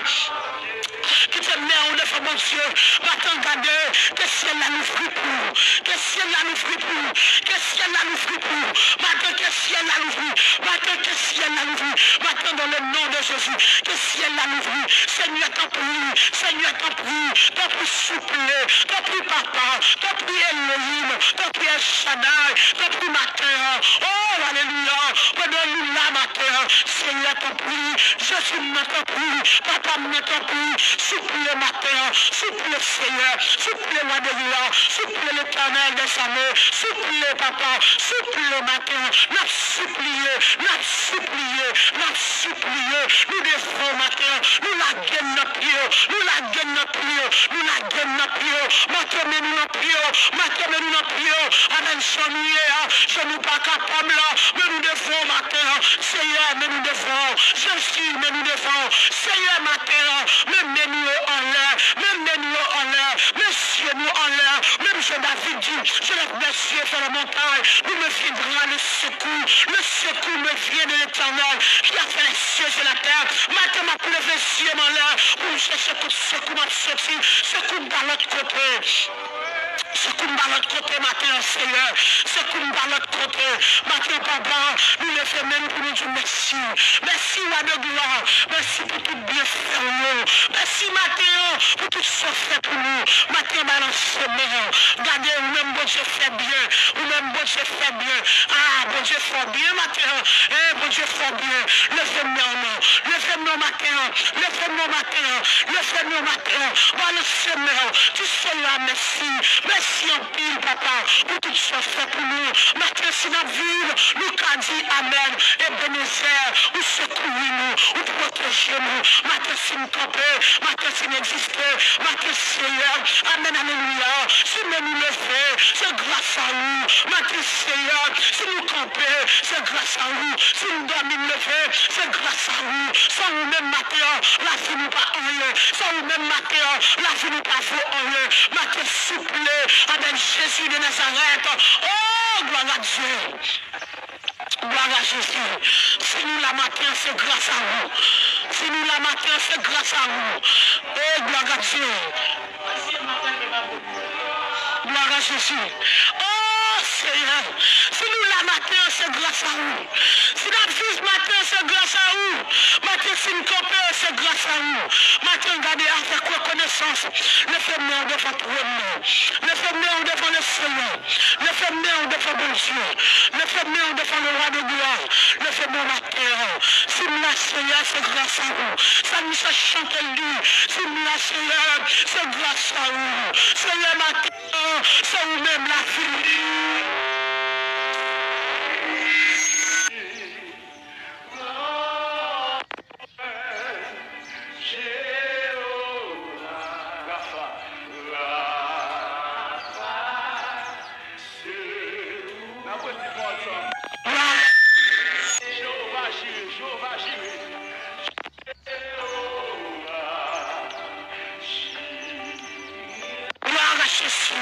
Kite men w devan Bondye. Maten, gade, ke syèl la louvri pou ou. Ke syèl la louvri pou ou. Ke syèl la louvri pou ou. Maten, ke syèl la louvri. Maten, ke syèl la louvri. Maten, dans le nom de Jésus, ke syèl la louvri. Senyè, tanpri. Senyè, tanpri. Tanpri, souple. Tanpri, Papa. Tanpri, Elohim. Tanpri, El Shaddai. Tanpri, maten an. O, alelouya. Pandan nou la maten an, Senyè, tanpri. Jezi, mwen tanpri, papa, mwen tanpri, souple maten an, souple, Seyè, souple, wa de glwa, souple, Letènèl dè zame, souple, papa, souple maten an. N ap sipliye, n ap sipliye, n ap sipliye. Nou devan w maten an, nou lage n nan pye w, nou lage n nan pye w, nou lage n nan pye w. Maten, men nou nan pye w, maten, men nou nan pye w. Amèn, jan nou ye a, jan nou pa kapab la, men nou devan w maten an. Seyè, men nou devan w. Jezi, men nou devan w. Seyè, maten an, men men nou yo anlè. Men men nou yo anlè. Men zye nou anlè. Menm jan David di, je lève mes yeux vers les montagnes, d'où me viendra le secours. Le secours me vient de l'Éternel, qui a fait les cieux et la terre. Maten, m ap leve zye m anlè pou m chèche kot sekou m ap soti. Sekou m pa lòt kote. Sekou m pa lòt kote maten an, Seyè. Sekou m pa lòt kote. Maten, papa, nou leve men n pou nou di w mèsi. Mèsi, wa de glwa. Mèsi pou tout byenfè w yo. Mèsi, maten an, pou tout sa w fè pou nou. Maten an, balanse men w. Gade, ou menm Bondye fè byen. Ou menm Bondye fè byen. A, Bondye fè w byen maten an. E, Bondye fè w byen. Leve men w non. Leve men w maten an. Leve men w maten an. Leve men w maten an. Balanse men w. Di Seyè a mèsi. Mèsi anpil, papa, pou tout sa w fè pou nou. Maten, si n ap viv, nou ka di amèn. Ebenezè, ou sekouri nou, ou pwoteje nou. Maten, si n kanpe, maten, si n egziste, maten, Seyè, amèn, alelouya. Si men nou leve, se gras a ou. Maten, Seyè, si nou kanpe, se gras a ou. Si n dòmi, n leve, se gras a ou. San ou menm, maten an, lavi nou pa anyen. San ou menm, maten an, lavi nou pa vo anyen. Maten, souple, avèk Jezi de Nazarèt. O, glwa a Dye. Glwa a Jezi. Si nou la maten an, se gras a ou. Si nou la maten an, se gras a ou. E glwa a Dye. Glwa a Jezi. O Seyè, si nou la maten an, se gras a ou. Si n ap viv maten an, se gras a ou. Maten si n kanpe, se gras a ou. Maten gade avèk rekonesans. Leve men w devan twòn nan. Leve men w devan Lesenyè. Leve men w devan Bondye. Leve men w devan le Roi de gloire. Leve men w maten an. Si m la, Seyè, se gras a ou. Sa m se chante l di. Si m la, Seyè, se gras a ou. Seyè, maten an, se ou menm lavi m. Jewova Rafa, Rafa, se ou. N ap repete pawòl sa. Jewova Jire, Jewova Jire. Glwa a Jezi.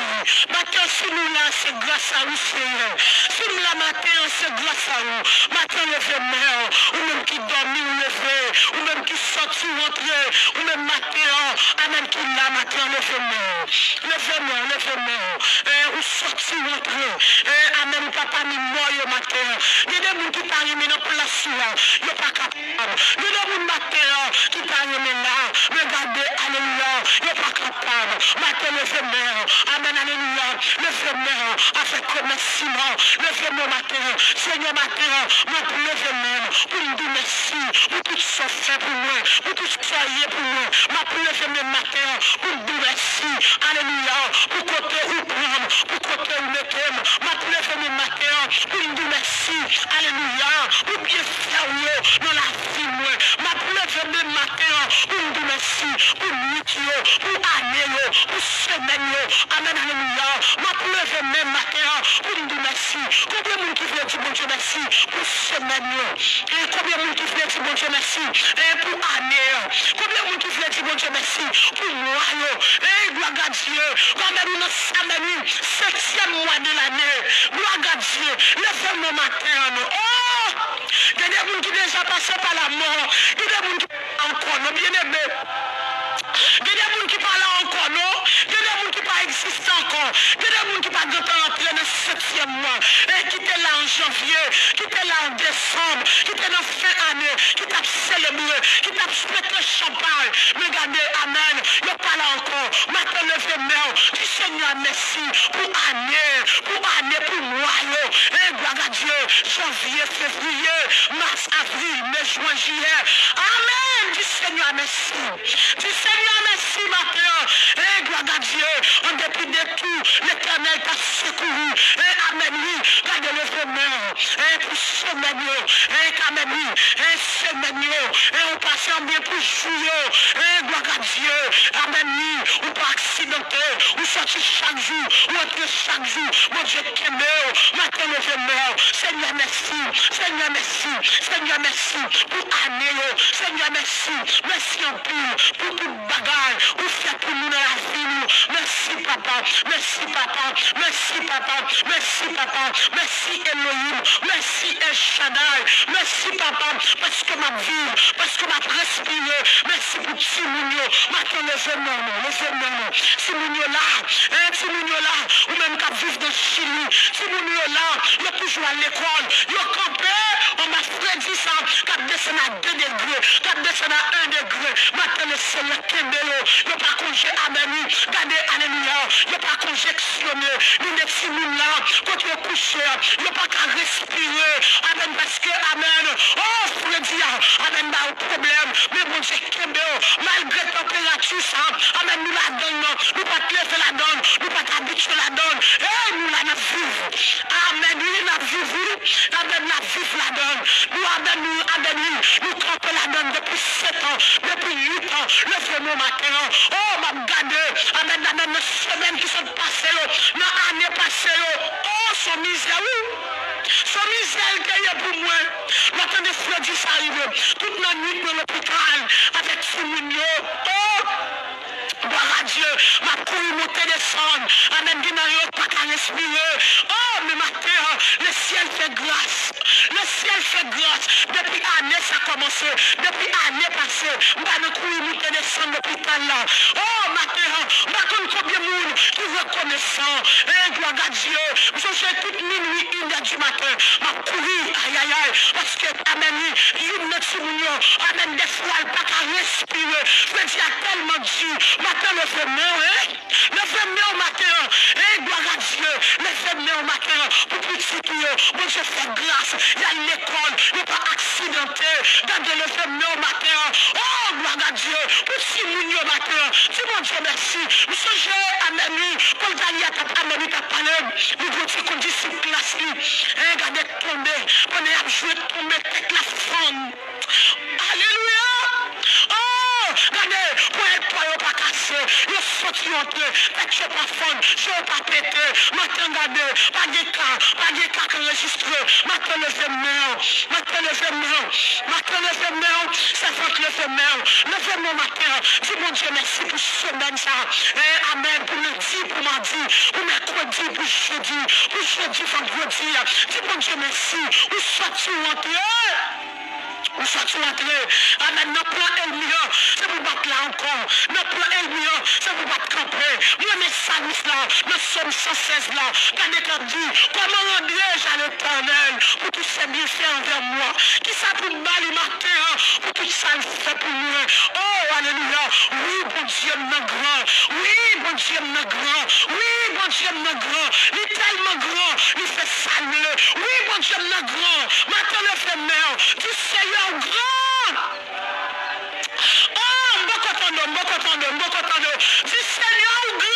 Maten si nou la, se gras a ou, Seyè. Si m la maten an, se gras a ou. Maten leve men w, ou menm ki dòmi, ou leve, ou menm ki sòti, ou antre, ou menm maten an, amèn, ki la maten an, leve men w. Leve men w, leve men w. Eh, ou sòti, ou antre. Eh, amèn, ou pa pami mò yo maten an. Gen de moun ki pa renmen nan plas ou a, yo pa ka Gen de moun maten an ki pa renmen la, men gade, alelouya, yo pa kapab. Maten leve men w, amèn, alelouya, leve men w avèk remèsiman. Leve men w maten an, Senyè, maten an, mwen ap leve men m pou m di w mèsi pou tout sa w fè pou mwen, pou tout sa w ye pou mwen. M ap leve men m maten an pou m di w mèsi, alelouya, pou kote ou pran m, pou kote ou mete m. M ap leve men m maten an pou m di w mèsi, alelouya, pou byenfè w yo nan lavi mwen. M ap leve men m maten an pou m di w mèsi pou nwit yo, pou ane yo, pou semèn yo. Amèn, alelouya. M ap leve men m maten an pou m di w mèsi. Konbyen moun ki vle di Bondye mèsi pou semèn yo? E konbyen moun ki vle di Bondye mèsi, e, pou ane an? Konbyen moun ki vle di Bondye mèsi pou mwa yo? E, glwa a Dye. Amèn, nou nan semèn setyèm mwa de lane. Glwa a Dye. Leve men w maten an, non. Oh! Gen de moun ki deja pase pa lamò. Gen de moun ki pa la ankò, non, byeneme. Gen de moun ki pa la ankò, non. Gen de moun ki pa egziste ankò. Gen de moun ki pa gentan antre nan setyèm mwa. E ki te la an janvye, ki te la an desanm, ki te nan fen ane, ki t ap selebre, ki t ap pete chanpay. Men gade, amèn, yo pa la ankò. Maten leve men w, di Senyè a mèsi pou ane, pou ane, pou mwa yo. E glwa a Dye, janvye, fevriye, mas, avril, me, jwen, jiyè. Amèn, di Senyè a mèsi. Di Senyè a mèsi maten an. E glwa a Dye, an depi de tou, Letènèl t ap sekouri. E amèn, wi, gade leve men w. E pou semèn yo, e amèn, wi, e semèn yo, e ou pase an byen pou jou yo. E glwa a Dye, amèn, wi, ou pa aksidante, ou sòti chak jou, ou antre chak jou. Bondye kenbe w, maten leve men w. Senyè, mèsi, Senyè, mèsi, Senyè, mèsi pou ane yo. Senyè, mèsi, mèsi anpil pou tout bagay ou fè pou nou nan lavi nou. Mèsi, papa, mèsi, papa, mèsi, papa, mèsi, papa, mèsi, Elohim, mèsi, El Shaddai, mèsi, papa, paske m ap viv, paske m ap respire, mèsi pou timoun yo, maten leve men w, leve men w, timoun yo la, en, timoun yo la, ou menm k ap viv nan Chili, timoun yo la, yo toujou al lekòl, yo kanpe anba fredi sa k ap desann a de degre, k ap desann a en degre. Maten, Lesenyè kenbe yo. Yo pa konje, amèn, wi. Gade, alelouya. Yo pa konjeksyone. Gen de timoun la, kote yo kouche a, yo pa ka respire. Amèn, paske, amèn, o, fredi a, amèn, ba yo pwoblèm. Men Bondye kenbe yo. Malgre tanperati sa, amèn, nou ladann nan. Nou pa t leve ladann. Nou pa t abitye ladann. Ey, nou la, n ap viv. Amèn, wi, n ap viv, wi. Amèn, n ap viv ladann. Nou, amèn, nou, amèn, wi. Nou kanpe ladann depi sèt an, depi uit an. Leve men w maten an. O, m ap gade. Amèn, amèn, nan semèn ki sot pase yo, nan ane pase yo. O, se yon mizè, wi. Se yon mizè l te ye pou mwen. Lè w tande fredi sa rive. Tout nan nwit mwen lopital avèk timoun yo. O! Glwa a Dye, m ap kouri monte desann. Amèn. Gen nan yo pa ka respire. O, men maten an, lesyèl fè gras. Lesyèl fè gras. Depi ane sa kòmanse, depi ane pase, m pa nan kouri moute desann lopital la. O, maten an, m pa konn konbyen moun ki rekonesan. E, glwa a Dye, m sonje tout minwi, inè di maten, m ap kouri, ayayay, paske, amèn, wi, youn nan timoun yo, amèn, dèfwa l pa ka respire. Frè di a tèlman di, maten leve men w, e, leve men w maten an. E, glwa a Dye, leve men w maten an pou pitit ou yo. Bondye fè gras, y al lekòl, yo pa aksidante. Gade, leve men w maten an. O, glwa a Dye, pou timoun yo maten an. Di Bondye mèsi. M sonje, amèn, wi, Paul Daniel t ap, amèn, wi, t ap pale. Li gon ti kou di sou klas li. E, gade, tonbe. Pandan y ap jwe, tonbe, tèt la fann. Alelouya! O, gade, ponyèt pa yo pa kase, yo soti yo antre, tèt yo pa fann, je yo pa pete. Maten gade, pa gen ka, pa gen ka k anrejistre. Maten leve men w, maten leve men w, maten leve men w, sèvant leve men w, leve men w maten an. Di Bondye mèsi pou semèn sa. E, amèn, pou lendi, pou madi, pou mèkredi, pou jedi, pou jedi, vandredi. Di Bondye mèsi, ou soti, ou antre. Ou soti, ou antre. Amèn. Nan plan ènmi an, se pou bat la ankò. Nan plan ènmi an, se pou bat kanpe. Mwen renmen salmis la, nan Sòm san sèz la. Gade k ap di, comment rendrai-je à l'Éternel pour tous ses bienfaits envers moi? Kisa pou m ba li maten an pou tout sa l fè pou mwen? O, alelouya. Wi, Bondye m nan gran. Wi, Bondye m nan gran. Wi, Bondye m nan gran. Li tèlman gran, li fè sa l vle. Wi, Bondye m nan gran. Maten leve men w, di, Seyè, ou gran. O, m poko tande w, m poko tande w, m poko tande w. Di, Seyè, ou gran.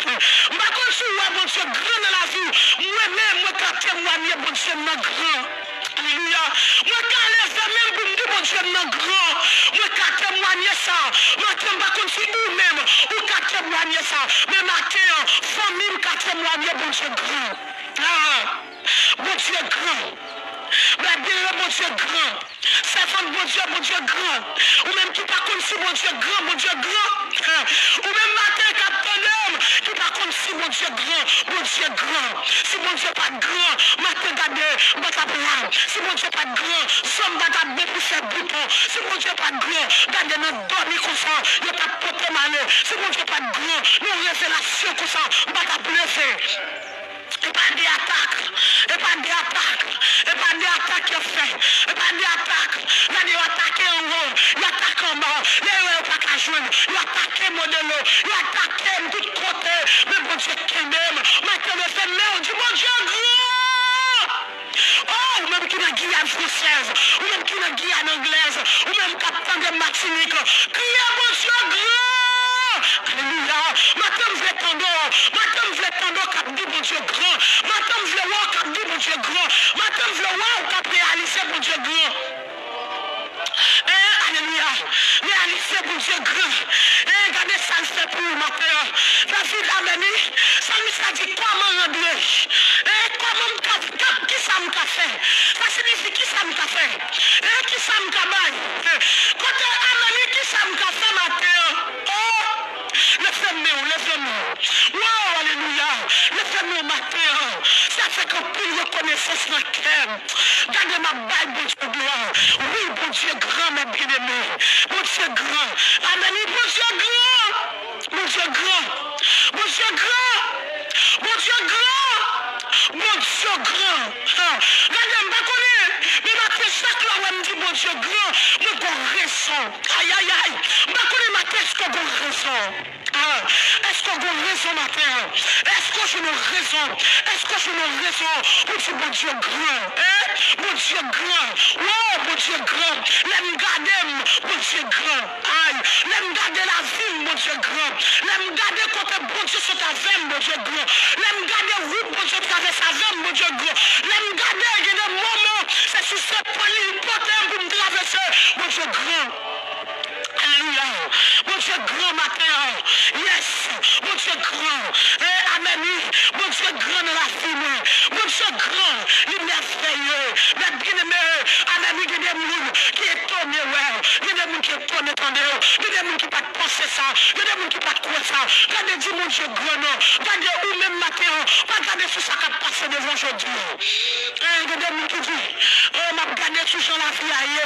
M pa konn si w wè Bondye gran nan lavi w. Mwen menm, mwen ka temwanye Bondye m nan gran. Alelouya. Mwen ka leve men m pou m di Bondye m nan gran. Mwen ka temwanye sa. Maten, m pa konn si ou menm, ou ka temwanye sa. Men maten an, fanmi m ka temwanye Bondye gran. Ah, Bondye gran. Bèl byeneme, Bondye gran. Sèvant Bondye, Bondye gran. Ou menm ki pa konn si Bondye gran, Bondye gran. Ou menm maten k ap tande m, ki pa konn si Bondye gran, Bondye gran. Si Bondye pa t gran, maten gade, m pa t ap la. Si Bondye pa t gran, zòn m pa t ap bon pou fè bouton. Si Bondye pa t gran, gade nan dòmi konsa, yo t ap pote m ale. Si Bondye pa t gran, nan revelasyon konsa, m pa t ap leve. E pa de atak, e pa de atak, e pa de atak yo fè, e pa de atak. Gade, yo atake anwo, yo atake anba, lè yo wè yo pa ka jwenn, yo atake modelo, yo atake m tout kote. Men Bondye kenbe m. Maten leve men w, di, Bondye gran! O, ou menm ki nan Giyàn fransèz, ou menm ki nan Giyàn anglèz, ou menm k ap tande m Matinik, kriye Bondye gran! Alelouya! Maten m vle tande w, maten m vle tande w k ap di Bondye gran, maten m vle wè w k ap di Bondye gran, maten m vle wè w k ap reyalize Bondye gran. E, alelouya! Reyalize Bondye gran. E, gade sa l fè pou ou maten an. David, amèn, wi. Salmis la di, comment rendrai-je? E, kòman m ka, ka, kisa m ka fè? Sa siyifi, kisa m ka fè? E, kisa m ka bay? E, kote, amèn, wi, kisa m ka fè maten an? O, leve men w, leve men w. Waw, alelouya. Leve men w maten an. Se avèk anpil rekonesans nan kè m. Gade, m ap bay Bondye glwa. Wi, Bondye gran, mes bien-aimés. Bondye gran. Amèn. Wi, Bondye gran. Bondye gran. Bondye gran. Bondye gran. Bondye gran. Ha. Gade, m pa konnen, men maten, chak lè w wè m di Bondye gran, mwen gon rezon. Ayayay. M pa konnen maten, èske w gon rezon? Ah, èske w gon rezon maten an? Èske w jwenn yon rezon? Èske w jwenn yon rezon pou di Bondye gran? Hein? Bondye gran. Wow, Bondye gran. Lè m gade m, Bondye gran. Ay, lè m gade lavi m, Bondye gran. Lè m gade kote Bondye sot avè m, Bondye gran. Lè m gade wout Bondye travèse avè m, Bondye gran. Lè m gade gen de moman, se sou sepan li pote m pou m travèse, Bondye gran. Alelouya. Bondye gran maten an. Yes. Bondye gran. E, amèn, wi. Bondye gran nan lavi mwen. Bondye gran. Li mèvèye. Mes bien-aimés, amèn, wi, gen de moun ki etone wè. Gen de moun ki etone. tande, tande yo. Gen de moun ki pa t panse sa. Gen de moun ki pa t kwè sa. Gade, di Bondye gran non. Gade ou menm maten an. Pa gade sou sa k ap pase devan jodi a. Hein, gen de moun ki di, oh, m ap gade sou jan lavi a ye.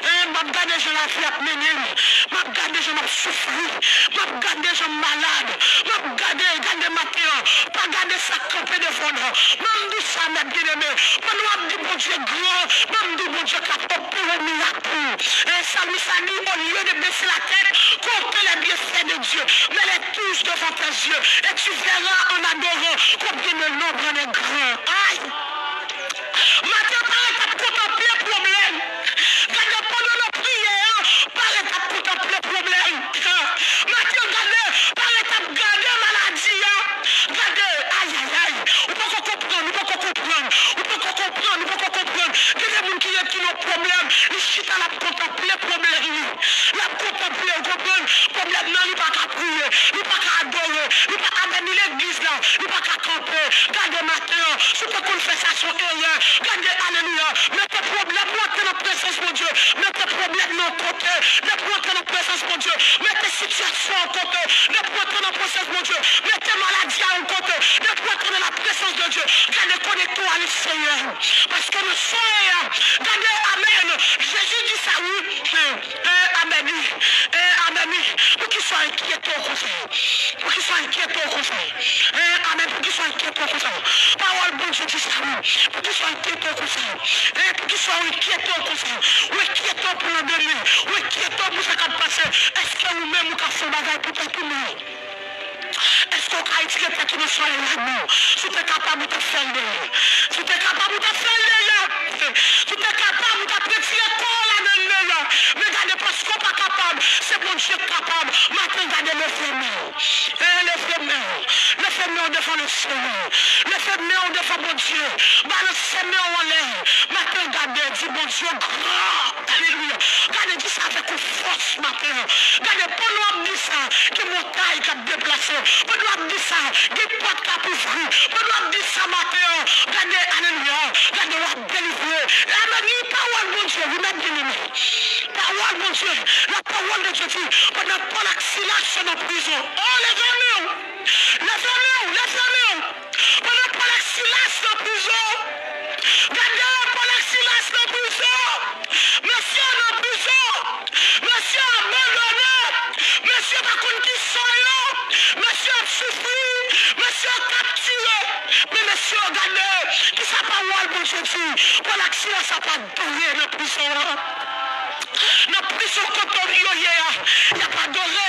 Hein, m ap gade jan lavi ap mennen m. M ap gade jan m ap soufri. M ap gade jan m malad. M ap gade, gade maten an. Pa gade sa k kanpe devan w nan. Ban m di w sa, mèt byeneme. Pandan w ap di Bondye gran, ban m di w Bondye k ap opere mirak pou ou. E salmis la di, au lieu de baisser la tête, compte les bienfaits de Dieu. Mets les tous devant tes yeux. Et tu verras en adorant combien le nombre en est grand. Ay! Maten, pa ret ap kontanple pwoblèm. Gade, pandan n ap priye a, pa ret ap kontanple pwoblèm. Maten, gade, pa ret ap gade maladi a. Gade, ayayay, ou poko konprann, ou poko konprann, ou poko konprann, ou poko konprann. Gen de moun ki ret ki nan pwoblèm, li chita l ap kontanple pwoblèm li. L ap kontanple, ou konprann? Pwoblèm nan, li pa ka priye, li pa ka adore, li pa avèk ni legliz la, li pa ka kanpe. Gade maten an, si w te konn fè sa, se yon erè. Gade, alelouya, mete pwoblèm ou antre nan prezans Bondye. Mete pwoblèm nan yon kote. Depi w antre nan prezans Bondye, mete sitiyasyon an kote. Depi w antre nan prezans Bondye, mete maladi a yon kote. Depi w antre nan la présence de Dieu, gade, konekte w a le Seigneur. Paske nan somèy a, gade, amèn. Jezi di sa, wi. Hein, amèn, wi. Hein, amèn, wi. Poukisa w enkyete w konsa? Poukisa w enkyete w konsa? Hein, amèn. Poukisa w enkyete w konsa? Pawòl Bondye di sa, wi. Poukisa w enkyete w konsa? Hein, poukisa w enkyete w konsa? Ou enkyete w pou landemen. Ou enkyete w pou sa k ap pase. Èske ou menm ou ka fè yon bagay pou tèt ou menm? Èske w ka retire tèt ou nan somèy la? Non. Si w te kapab, ou t ap fè l deja. Si w te kapab, ou t ap fè l deja. Si w te kapab, ou t ap retire kò w ladan l deja. Men gade, paske w pa kapab, se Bondye k kapab. Maten, gade, leve men w. Eh, leve men w. Leve men w devan le Seigneur. Leve men w devan Bondye. Balanse men w anlè. Maten, gade, di Bondye gran. Alelouya. Gade, di sa avèk yon fòs maten an. Gade, pandan w ap di sa, gen montay k ap deplase. Pandan w ap di sa, gen pòt k ap ouvri. Pandan w ap di sa maten an, gade, alelouya, gade, w ap delivre. Amèn. Li pawòl Bondye, wi, mèt byeneme. Pawòl Bondye, la parole de Dieu dit, pandan Pòl ak Silas nan prizon. Oh, leve men w! Leve men w! Leve men w! Pandan Pòl ak Silas nan prizon, gade, Pòl ak Silas nan prizon. Mesye nan prizon. Mesye abandone. Mesye pa konn kisa yo. Mesye ap soufri. Mesye kaptire. Men mesye, gade kisa pawòl Bondye di. Pòl ak Silas ap adore nan prizon an. Nan prizon kote yo ye a, y ap adore,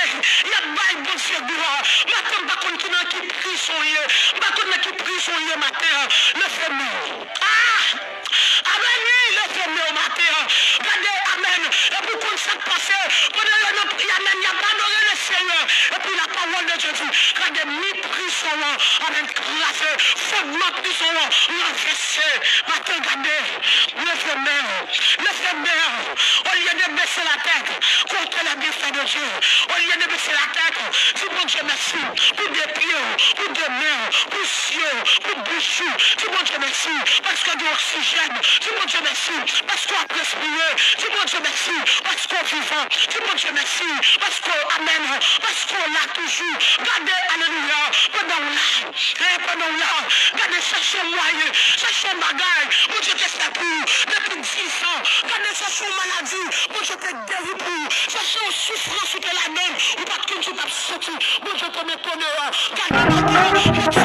y ap bay Bondye glwa. Maten, m pa konn ki nan ki prizon w ye. M pa konn nan ki prizon w ye maten an. Leve men w. Ah! Amèn, wi, leve men w maten an. Gade, amèn. Epi w konn sa k pase. Pandan yo nan pri, amèn, y ap adore le Seigneur. Epi la parole de Dieu dit, gade, mi prizon an, amèn, kraze. Fondman prizon an ranvèse. Maten, gade. Leve men w. Leve men w. Au lieu de baisser la tête, compte les bienfaits de Dieu. Au lieu de baisser la tête, di Bondye mèsi pou de pye w, pou de men w, pou zye w, pou bouch ou. Di Bondye mèsi paske w gen oksijèn. Di Bondye mèsi paske w ap respire. Di Bondye mèsi paske w vivan. Di Bondye mèsi paske, amèn, paske w la toujou. Gade, alelouya, pandan w la. E pandan w la, gade, chache yon mwayen, chache yon bagay Bondye te fè pou ou depi diz an. Gade, chache yon maladi Bondye te geri pou ou. Chache yon soufrans ou te ladan l, ou pa t konn si w t ap soti. Bondye te mete w deyò. Gade, maten an, mete